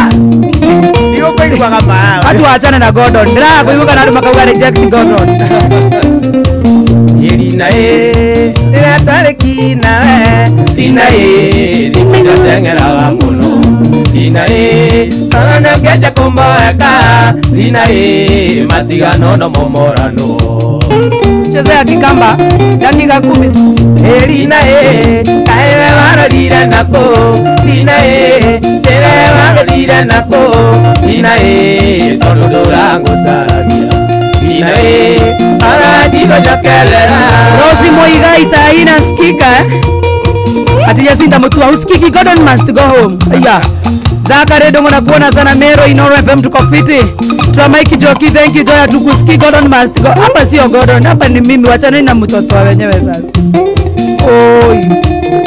Ndigukoiguaga ma. Watu waachane na Gordon. Ndirakuiguka na andu makauga reject Gordon. Irina e, ndĩratarĩki nawe. Rina e, thikũ ciateng'eraga mũno. Rina e, kana nĩũkĩte kũmboeka. Rina e, matigano no momorano. Chezea Kikamba dakika 10 tu. Rina e, kaewe warorire nako. Rina e, tere warorire nako. Rina e, tondũ ndũrangũcaragia. Rina e, aranjigo njokerera. Rosi Muigai saa hii nasikika eh? Ati Jacinta Mutua usikiki, Gordon must go home. Aya. Zakare Dongo na kuona sana Mero Inoro FM tuko fiti. Tuna Mike Joki, thank you Joya tukusikii, Gordon must go. Hapa sio Gordon, hapa ni mimi, wachaneni na mtoto wa wenyewe sasa. Oi.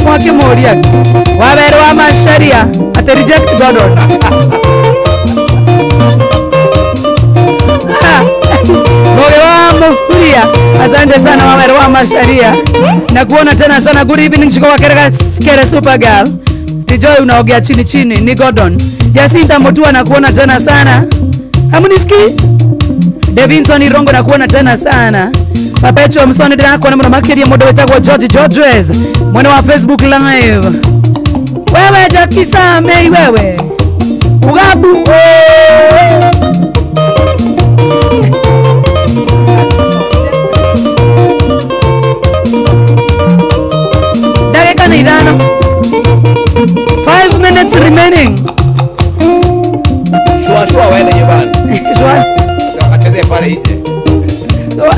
Mwake moria. Waberu wa masharia. Ate reject Gordon. Moyo wa Muhuria. Asante sana waberu wa masharia. Na kuona tena sana. Good evening Shiko wa Kerega Kere Super Girl. Tijoy unaogea chini chini ni Gordon. Jacinta Mutua na kuona tena sana. Hamunisikii? Davinson Irongo na kuona tena sana. Papecho Msoni ndirakuona muno makiria mundu wetagwo George Georges mwene wa Facebook Live. Wewe Jackie Samei wewe. Ugabu. Oh. Dakika ni 5. 5 minutes remaining. Shua shua waende nyumbani. Shua. Wakacheze pale nje. Shua.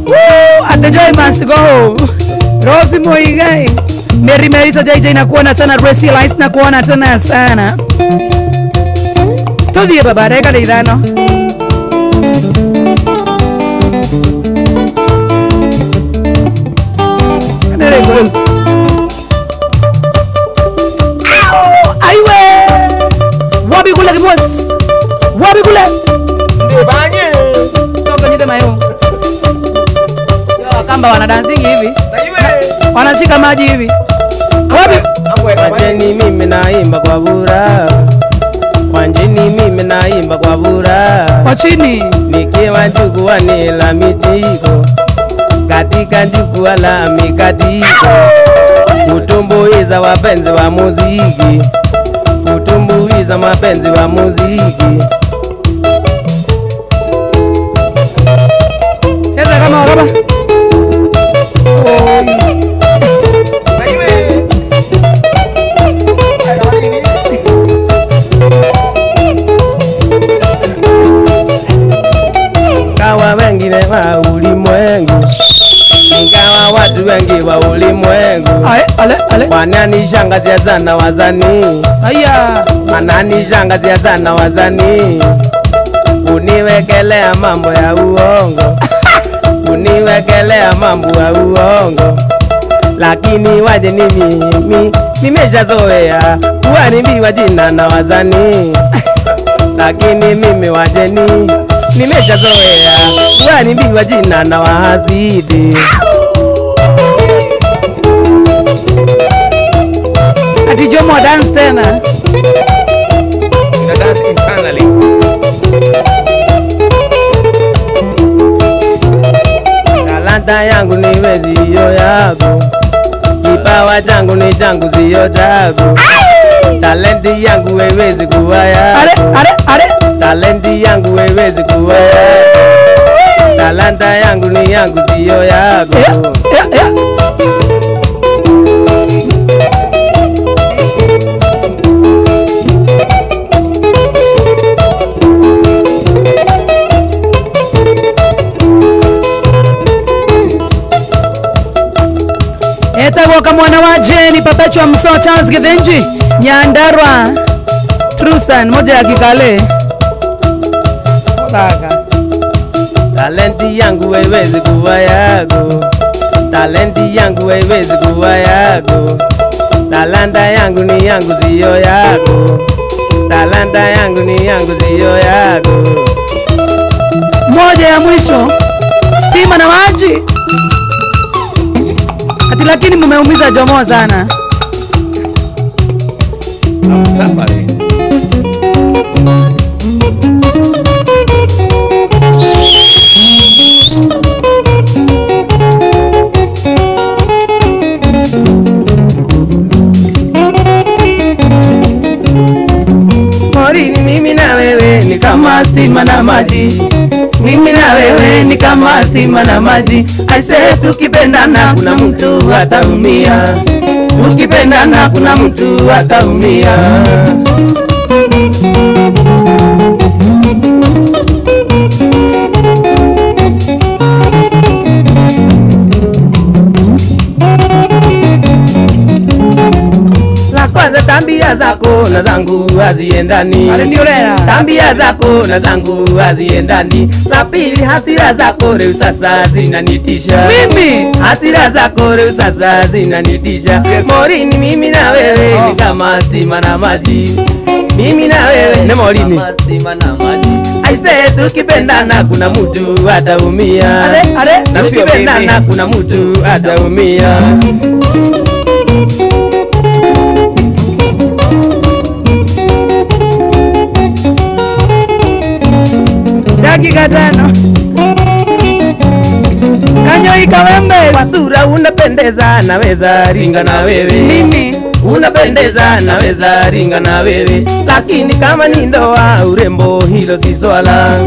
Woo, at the joy must go. Rosi Muigai. Mary Melissa JJ nakuona sana, Resi Lice nakuona tena sana. Tuthie baba, dakika ni 5. Aiwe. Wabi kule kibos. Wabi kule. Ndibanye. Soka nyite mayo. Yo kamba wana dancing hivi. Wanashika maji hivi. Wabi. Wanjeni mimi naimba kwa furaha. Wanjeni mimi naimba kwa furaha. Kwa chini. Nikiwa jukwani la mitiko. Katika jukwaa la mikatiko. Kutumbuiza wapenzi wa muziki. Kutumbuiza mapenzi wa muziki. Cheza kama waraba. Kawa wengine wa ulimwengu, ingawa watu wengi wa ulimwengu wananishangazia sana wazani. Aya. Wananishangazia sana wazani, kuniwekelea mambo ya uongo, kuniwekelea mambo ya uongo. Lakini waje ni mimi nimeshazoea kuharibiwa jina na wazani. Lakini mimi waje ni nimeshazoea kuharibiwa jina na wahasidi. Ati Jomo dance tena. Ina dance internally. Talanta yangu ni wewe yako, kipawa changu ni changu sio chako. Talenti yangu haiwezi kuwa yako. Are are are. Talenti yangu haiwezi kuwa yako. Talanta yangu ni yangu sio yako. Yeah, yeah. Perpetua Mso Charles Githinji Nyandarua Trusan moja ya Kikale. Kaka. Talenti yangu haiwezi kuwa yako. Talenti yangu haiwezi kuwa yako. Talanta yangu ni yangu siyo yako. Talanta yangu ni yangu siyo yako. Moja ya mwisho. Stima na maji. Ati lakini mmeumiza Jomo sana. Safari. Morini, mimi na wewe ni kama stima na maji. Mimi na wewe ni kama stima na maji. Aise, tukipendana kuna mtu ataumia. Tukipendana kuna mtu ataumia. La kwanza, tambia zako na zangu haziendani. Tambia zako na zangu haziendani. La pili, hasira zako leo sasa zinanitisha. Mimi hasira zako leo sasa zinanitisha. Yes. Morini, mimi na wewe ni kama stima na maji. Mimi na wewe ni Morini kama stima na maji. Aise, tukipendana kuna mtu ataumia. Are tukipendana kuna mtu ataumia. Dakika 5. Kanyoi Kawembe. Kwa sura unapendeza, naweza ringa na wewe. Mimi unapendeza, naweza ringa na wewe. Lakini kama ni ndoa, urembo hilo si swala.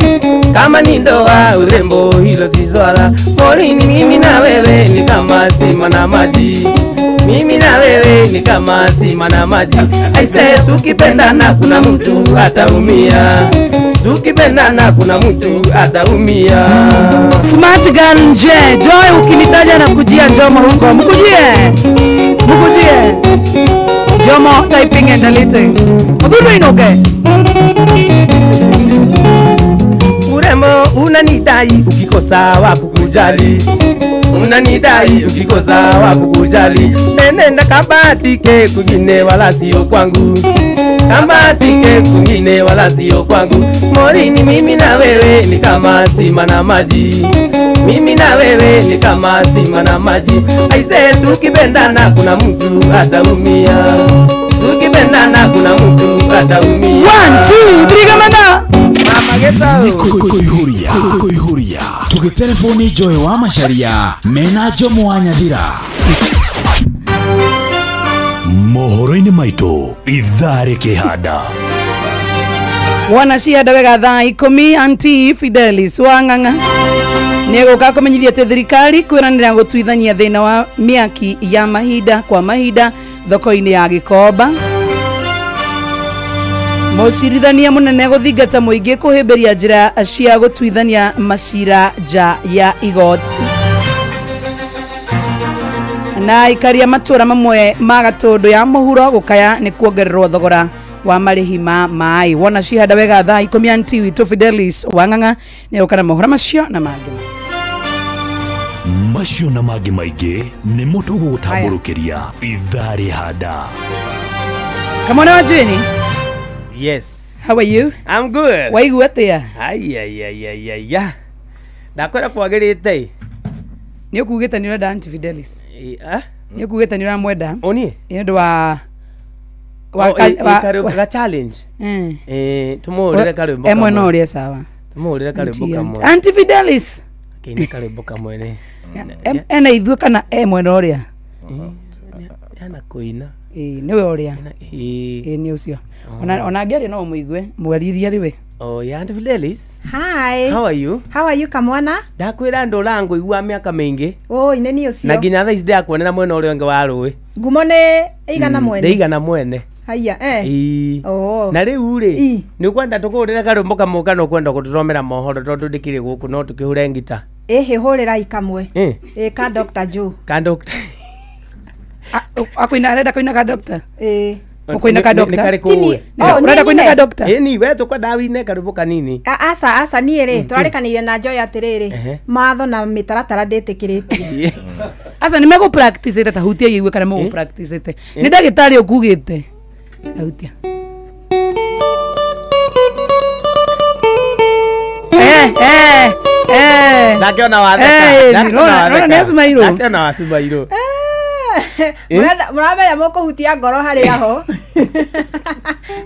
Kama ni ndoa, urembo hilo si swala. Morini, mimi na wewe ni kama stima na maji. Mimi na wewe ni kama stima na maji. Aise, tukipendana kuna mtu ataumia. Tukipendana kuna mtu ataumia. Smart girl nje. Joy ukinitaja na kujia Jomo huko. Mkujie. Mkujie. Jomo typing and deleting. Mkujie inoke. Urembo unanidai ukikosa wakukujali. Unanidai ukikosa wakukujali. Nenda kabatike kwingine wala sio kwangu. Kabatike kwingine wala sio kwangu. Morini, mimi na wewe ni kama stima na maji. Mimi na wewe ni kama stima na maji. Aise, tukipendana kuna mtu ataumia. Tukipendana kuna mtu ataumia. 1 2 3 kamanda. Kuihuria kuihuria tugitelefoni Joy wa Macharia mena Jomo wa Nyathira. Mohoro-inĩ maitũ ithaa rĩkĩhanda. Wana cianda wega thaa 10 Auntie Fidelis wa Ng'ang'a nĩegũka kũmenyithia atĩ thirikari kwĩranĩra gũtuithania thĩna wa mĩaki ya mahinda kwa mahinda thoko-inĩ ya Gĩkomba. Mũcirithania mũnene gũthingata mũingĩ kũhĩmbĩria njĩra cia gũtuithania macira nja ya igoti. Na aikaria matũra mamwe ma Gatũndũ ya mũhuro gũkaya nĩ kuongererwo thogora wa marĩhi ma maĩ. Wona cihanda wega thaa 10 Auntie witũ Fidelis wa Ng'ang'a nĩegũka na mohoro macio na mangĩ. Macio na mangĩ maingĩ nĩmo tũgũgũtambũrũkĩria ithaa rĩhanda. Kamwana wa Jane. Yes. How are you? I'm good. Waigua atia? Ai ai ai ai ai. Ndakwĩra kwagĩrĩte. Nĩ ũkugĩte nĩ ũrenda Auntie Fidelis. Nĩ ũkugĩte nĩ ũramwenda. Ũniĩ? Nĩ ũndũ wa wa challenge. Tũmũhũrĩre karwĩmbo. Mwena ũrĩa sawa. Tũmũhũrĩre karwĩmbo kamwe. Auntie Fidelis. Kĩine karwĩmbo kamwe nĩ. Ena ithuĩ kana mwena ũrĩa? Ena kũina. Nĩwe ũrĩa. Nĩ ũcio. Ona angĩaria no ũmũigue, mwarĩrie rĩwe. Oh, yeah, Auntie Fidelis. Hi. How are you? How are you, kamwana? Ndakwĩra ndũrangũigua mĩaka mĩingĩ. Oi, nĩ niĩ ũcio. Na nginya thaa ici ndĩrakuonera mwena ũrĩa ũngĩ wa rũĩ. Ngumo nĩ ĩigana mwene. Ndĩigana mwene. Haiya, eh. Oh. Na rĩu rĩ, nĩ ũkwenda tũkũhũrĩre karwĩmbo kamwe kana ũkwenda gũtũthomera mohoro tondũ ndĩkĩrĩ gũkũ no tũkĩhũre ngita. Ĩhĩ, hũrĩrai kamwe. Ĩ, ka Dr. Joe. Ka Dr. Akwina arenda kuina ka doctor. Eh. Ukoina ka doctor. Urenda kuina ka doctor. Eh ni we tukwenda wine karwimbo kanini. Aca aca niĩ rĩ tũrarĩkanĩire na Joy atĩrĩrĩ matho na mĩtaratara ndĩtĩkĩrĩtie. Aca nĩ megũ practice ĩte tahutia igue kana megũ practice ĩte. Nĩ ndagĩtarĩ ũkugĩte. Tahutia. Ndakiona watheka. Ndakiona nĩ acumairwo. Ndakiona wacumairwo. Mũramenya mũkũhutia ngoro harĩa ho.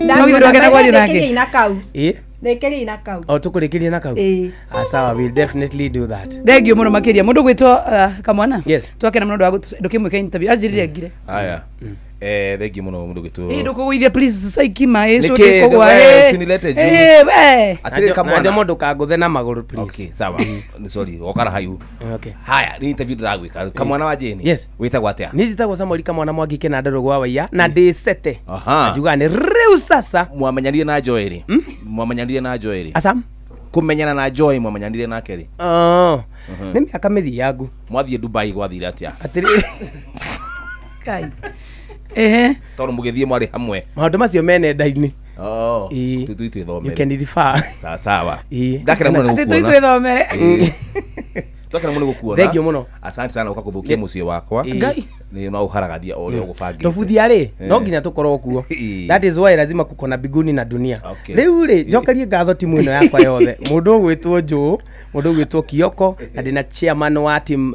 Ndagĩrĩria na kau. Rĩkĩria na kau. O tũkũrĩkĩria na kau. Ah sawa, we'll definitely do that. Thengio mũno makĩria. Mũndũ gwĩtwo kamwana. Yes. Twakena mũno ndũkĩmwĩka interview. Anjĩrire ngire. Haya. Thengio mũno mũndũ gwĩtwo. Ndũkũgũithia please saikima ĩcũke kũgwa. Usinilete juu. We. Atĩrĩ kamwana. Ndio mũndũ kangũthe na magũrũ please. Okay, sawa. Sorry, okara hayu. Okay. Haya, ni interview ndĩragwĩka. Kamwana wa Jane. Yes. Wĩtagwo atĩa? Niĩ njĩtagwo Samuel Kamwana Mwangi Kĩnanda Rũgwa Waiya na ndĩ Sete. Aha. Njugaga nĩ rĩu sasa. Mwamenyanire na Joy rĩ? Mwamenyanire na Joy rĩ? Asam. Kũmenyana na Joy mwamenyanire nake rĩ? Oh. Nĩ mĩaka mĩthiangu. Mwathiĩ Dubai gwathire atĩa? Atĩrĩrĩ. Kai. Ehe. Tondũ mũgĩthiĩ mwarĩ hamwe. Maũndũ macio me nenda-inĩ. Oh. Tũthiĩ twĩthomere. You can refer. Sawa sawa. Ndakena mũno nĩ gũkuona. Atĩ twĩthomere. Twakena mũno gũkuona. Thank you mũno. Asante sana ũka kũthũkia mũciĩ wakwa. Ngai. Nĩ no ũharagania o ũrĩa ũgũbangĩte. Tobuthia rĩ, no nginya tũkorwo kuo. That is why lazima kuko na biguni na dunia. Rĩu rĩ, njokerie ngatho timu ĩno yakwa yothe. Mũndũ ũgwĩtwo Joe, mũndũ ũgwĩtwo Kioko, na ndĩna chairman wa team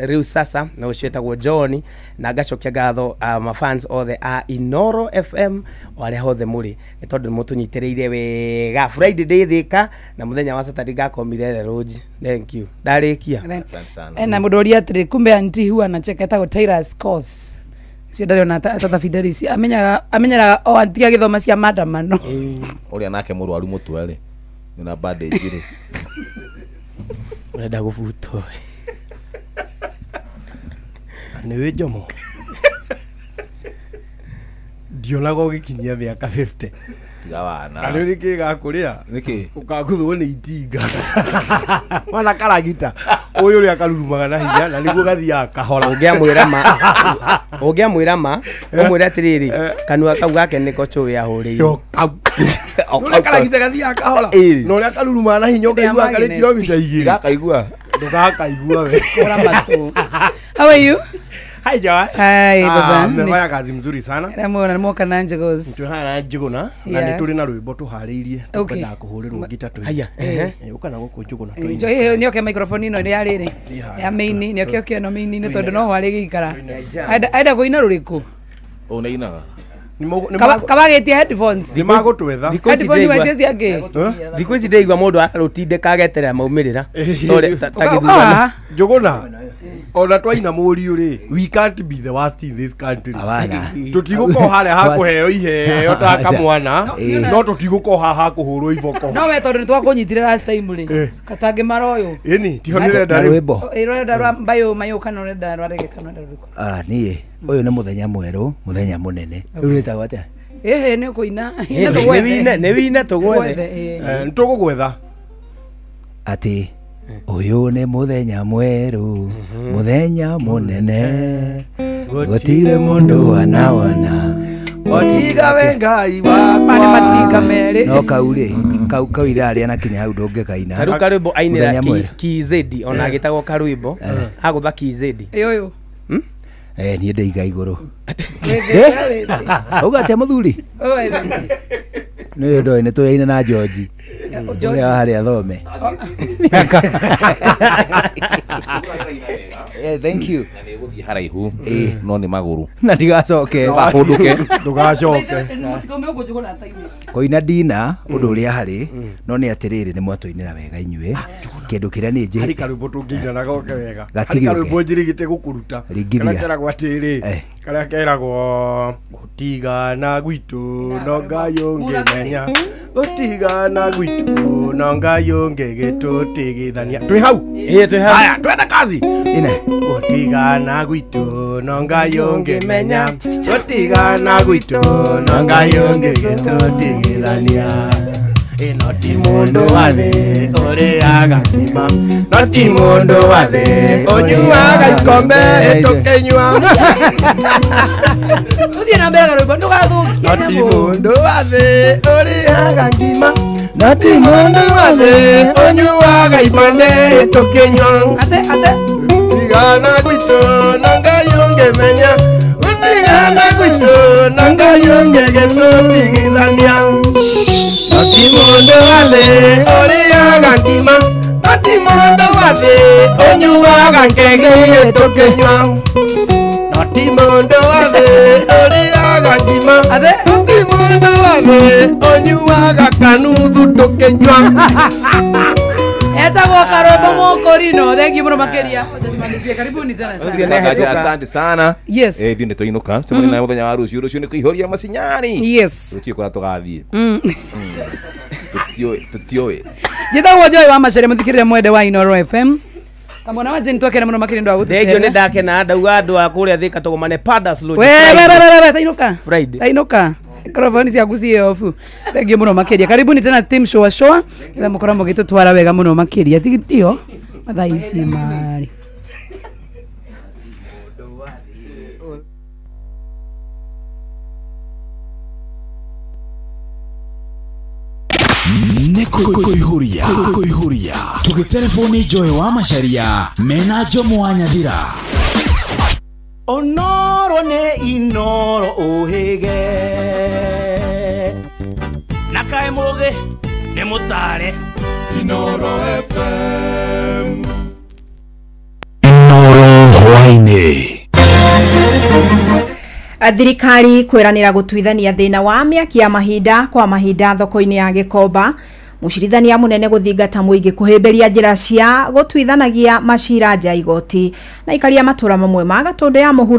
rĩu sasa na ũcio etagwo John, na ngacokia ngatho mafans othe a Inoro FM o arĩa hothe mũrĩ nĩ tondũ nĩ mũtũnyitĩrĩire wega. Friday ndĩ Thika na mũthenya wa Saturday ngakorwo Mirere Lodge. Thank you. Ndarĩkia. Asante sana. Na mũndũ ũria atĩrĩ, kumbe auntie huwa anacheka etagwo Tyrus Cos. Cio ndarĩ ona tata Fidelis amenyeraga o auntie agĩthoma cia maandamano. Ũrĩa nake mũrwaru mũtwe rĩ, nĩ bandage rĩ. Ũrenda gũbutwo. Nĩ wĩ Njomo. Ndionaga ũgĩkinyia mĩaka 50. Tiga wana. Na rĩu nĩkĩ gakũrĩa? Nĩkĩ? Ũkaguthwo nĩ itinga. Mwana karagita. Ũyũ ũrĩa karurumaga na hinya na nĩguo gathiaga kahora. Ũngĩamwĩra ma. Ũngĩamwĩra ma, ũmwĩre atĩrĩrĩ, kanua kau gake nĩko cũĩ ahũrĩirwo. Ũrĩa karagita gathiaga kahora. Na ũrĩa karurumaga na hinya ũkaigua karĩ kilomita 2. Ndakaigua. Ndũgakaigua we. Kũra matũ. How are you? Hi Joy. Hi baba. Mmefanya kazi mzuri sana. Namuona mwoka na Njugos. Tuhana Njuguna na nĩ tũrĩ na rwĩmbo tũharĩirie tũkwendaga kũhũrĩrwo ngita tũine. Haya. Ũka na gũkũ Njuguna tũine. Joy nĩoke microphone ĩno ya rĩrĩ. Ya main nĩoke oke no main nĩ tondũ no harĩ gĩikara. Aenda kũina rũrĩkũ? Ũnainaga. Kabagĩtie headphones. Nĩ magũtwetha. Headphones wetie cia kĩ? Thikũ ici ndĩigua mũndũ arũtindĩka ageterera maumĩrĩra. Ta gĩthurano. Njuguna. Ona twaina mũriũ rĩ, we can't be the worst in this country. Tũtigũkorwo harĩa ha kũheo iheo ta kamwana, no tũtigũkorwo haha ha kũhũrwo iboko. No we tondũ nĩtwakũnyitire last time rĩ, katangĩmara ũyũ. Ĩni, tiho nĩrenda rĩu. Ũrenda rwa mbayũ mayũ kana ũrenda rwa reggae kana ũrenda rũrĩkũ? Ah, niĩ ũyũ nĩ mũthenya mwerũ, mũthenya mũnene. Rĩu rĩtagwo atĩa? Ĩhĩ nĩ ũkũina. Nĩ wine tũgwethe. Nĩtũgũgwetha. Atĩ ũyũ nĩ mũthenya mwerũ, mũthenya mũnene, gũtirĩ mũndũ wanawona otiga we Ngai wakwa. No kau rĩ, kau ithaa rĩa na kinya hau ndũngĩkaina. Tarĩu karwĩmbo ainĩra Kizedi ona agĩtagwo karwĩmbo agũtha Kizedi. Ũyũ. Niĩ ndĩiga igũrũ. Auga atĩa mũthuri? Nĩ ũyũ ndoĩ nĩ tũyaine na George. Ũrĩa wa harĩa thome. Thank you. Na nĩ gũthiĩ haraihu no nĩ magũrũ. Na ndigacoke. Ndũgahũndũke. Ndũgacoke. Kũina ndina ũndũ ũrĩa harĩ no nĩ atĩrĩrĩ nĩ mwatũinĩra wega inyuĩ. Kĩndũ kĩrĩa nĩ njĩ. Harĩ karwĩmbo tũngĩina na goke wega. Harĩ karwĩmbo njĩrĩgĩte gũkũruta. Ringithia. Karĩa keragwo atĩrĩ. Karĩa keragwo gũtigana gwitũ no Ngai ũngĩmenya. Gũtigana gwitũ no Ngai ũngĩgĩtũtigithania. Twĩ hau? Ĩĩ twĩ hau. Haya, twende kazi. Ine. Gũtigana gwitũ no Ngai ũngĩmenya. Gũtigana gwitũ no Ngai ũngĩgĩtũtigithania. Ĩno ti mũndũ wa thĩ ũrĩaga ngima, no ti mũndũ wa thĩ ũnyuaga ikombe ĩtũkĩnyua. Ũthiĩ na mbere rwĩmbo ndũgathũkie No ti mũndũ wa thĩ ũrĩaga ngima, no ti mũndũ wa thĩ ũnyuaga ikombe ĩtũkĩnyua. Ate ate Tigana gwitũ na Ngai ũngĩmenya, gũtigana gwitũ na Ngai ũngĩgĩtũtigithania. No ti mũndũ wa thĩ ũrĩaga ngima, no ti mũndũ wa thĩ ũnyuaga keki tũkĩnyua. No ti mũndũ wa thĩ ũrĩaga ngima, no ti mũndũ wa thĩ ũnyuaga kanuthu tũkĩnyua. Etagwo Karwĩmbo Mũkũrino. Thank you mũno makĩria. Karibuni tena sana. Asante sana. Yes. Ithuĩ nĩ twainũka tũmane na mũthenya wa rũciũ. Rũciũ nĩ kũihũria macinyani. Yes. Tũtiũĩ kũrĩa tũgathiĩ. Tũtiũĩ. Njĩtagwo Joy wa Macharia, mũthikĩrĩria mwende wa Inooro FM. Kamwana wa Jane twakena mũno makĩria nĩ ũndũ wa Thengio nĩ gũtũcerera. ndakena ndauga andũ a kũrĩa Thika tũgomane Padas Lodge. We we we we tainũka. Friday. Tainũka. Microphone ciaku ciĩ off. Thank you mũno makĩria. Karibuni tena team Shua Shua. Getha mũkorwo mũgĩtũtwara wega mũno makĩria. Tio mathaa ici marĩ. Nĩ kũihũria kũihũria tũgĩtelefoni Joy wa Macharia mena Jomo wa Nyathira. Onoro nĩ Inooro ũhĩge na kaĩ mũgĩ nĩ mũtare. Inooro FM. Inooro hwaĩ-inĩ. Thirikari kwĩranĩra gũtuithania thĩna wa mĩaki ya mahinda kwa mahinda thoko-inĩ ya Gĩkomba. Mũcirithania mũnene gũthingata mũingĩ kũhĩmbĩria njĩra cia gũtuithanagia macira nja ya igoti. Na ikaria matũra mamwe ma Gatũndũ ya mũhuro.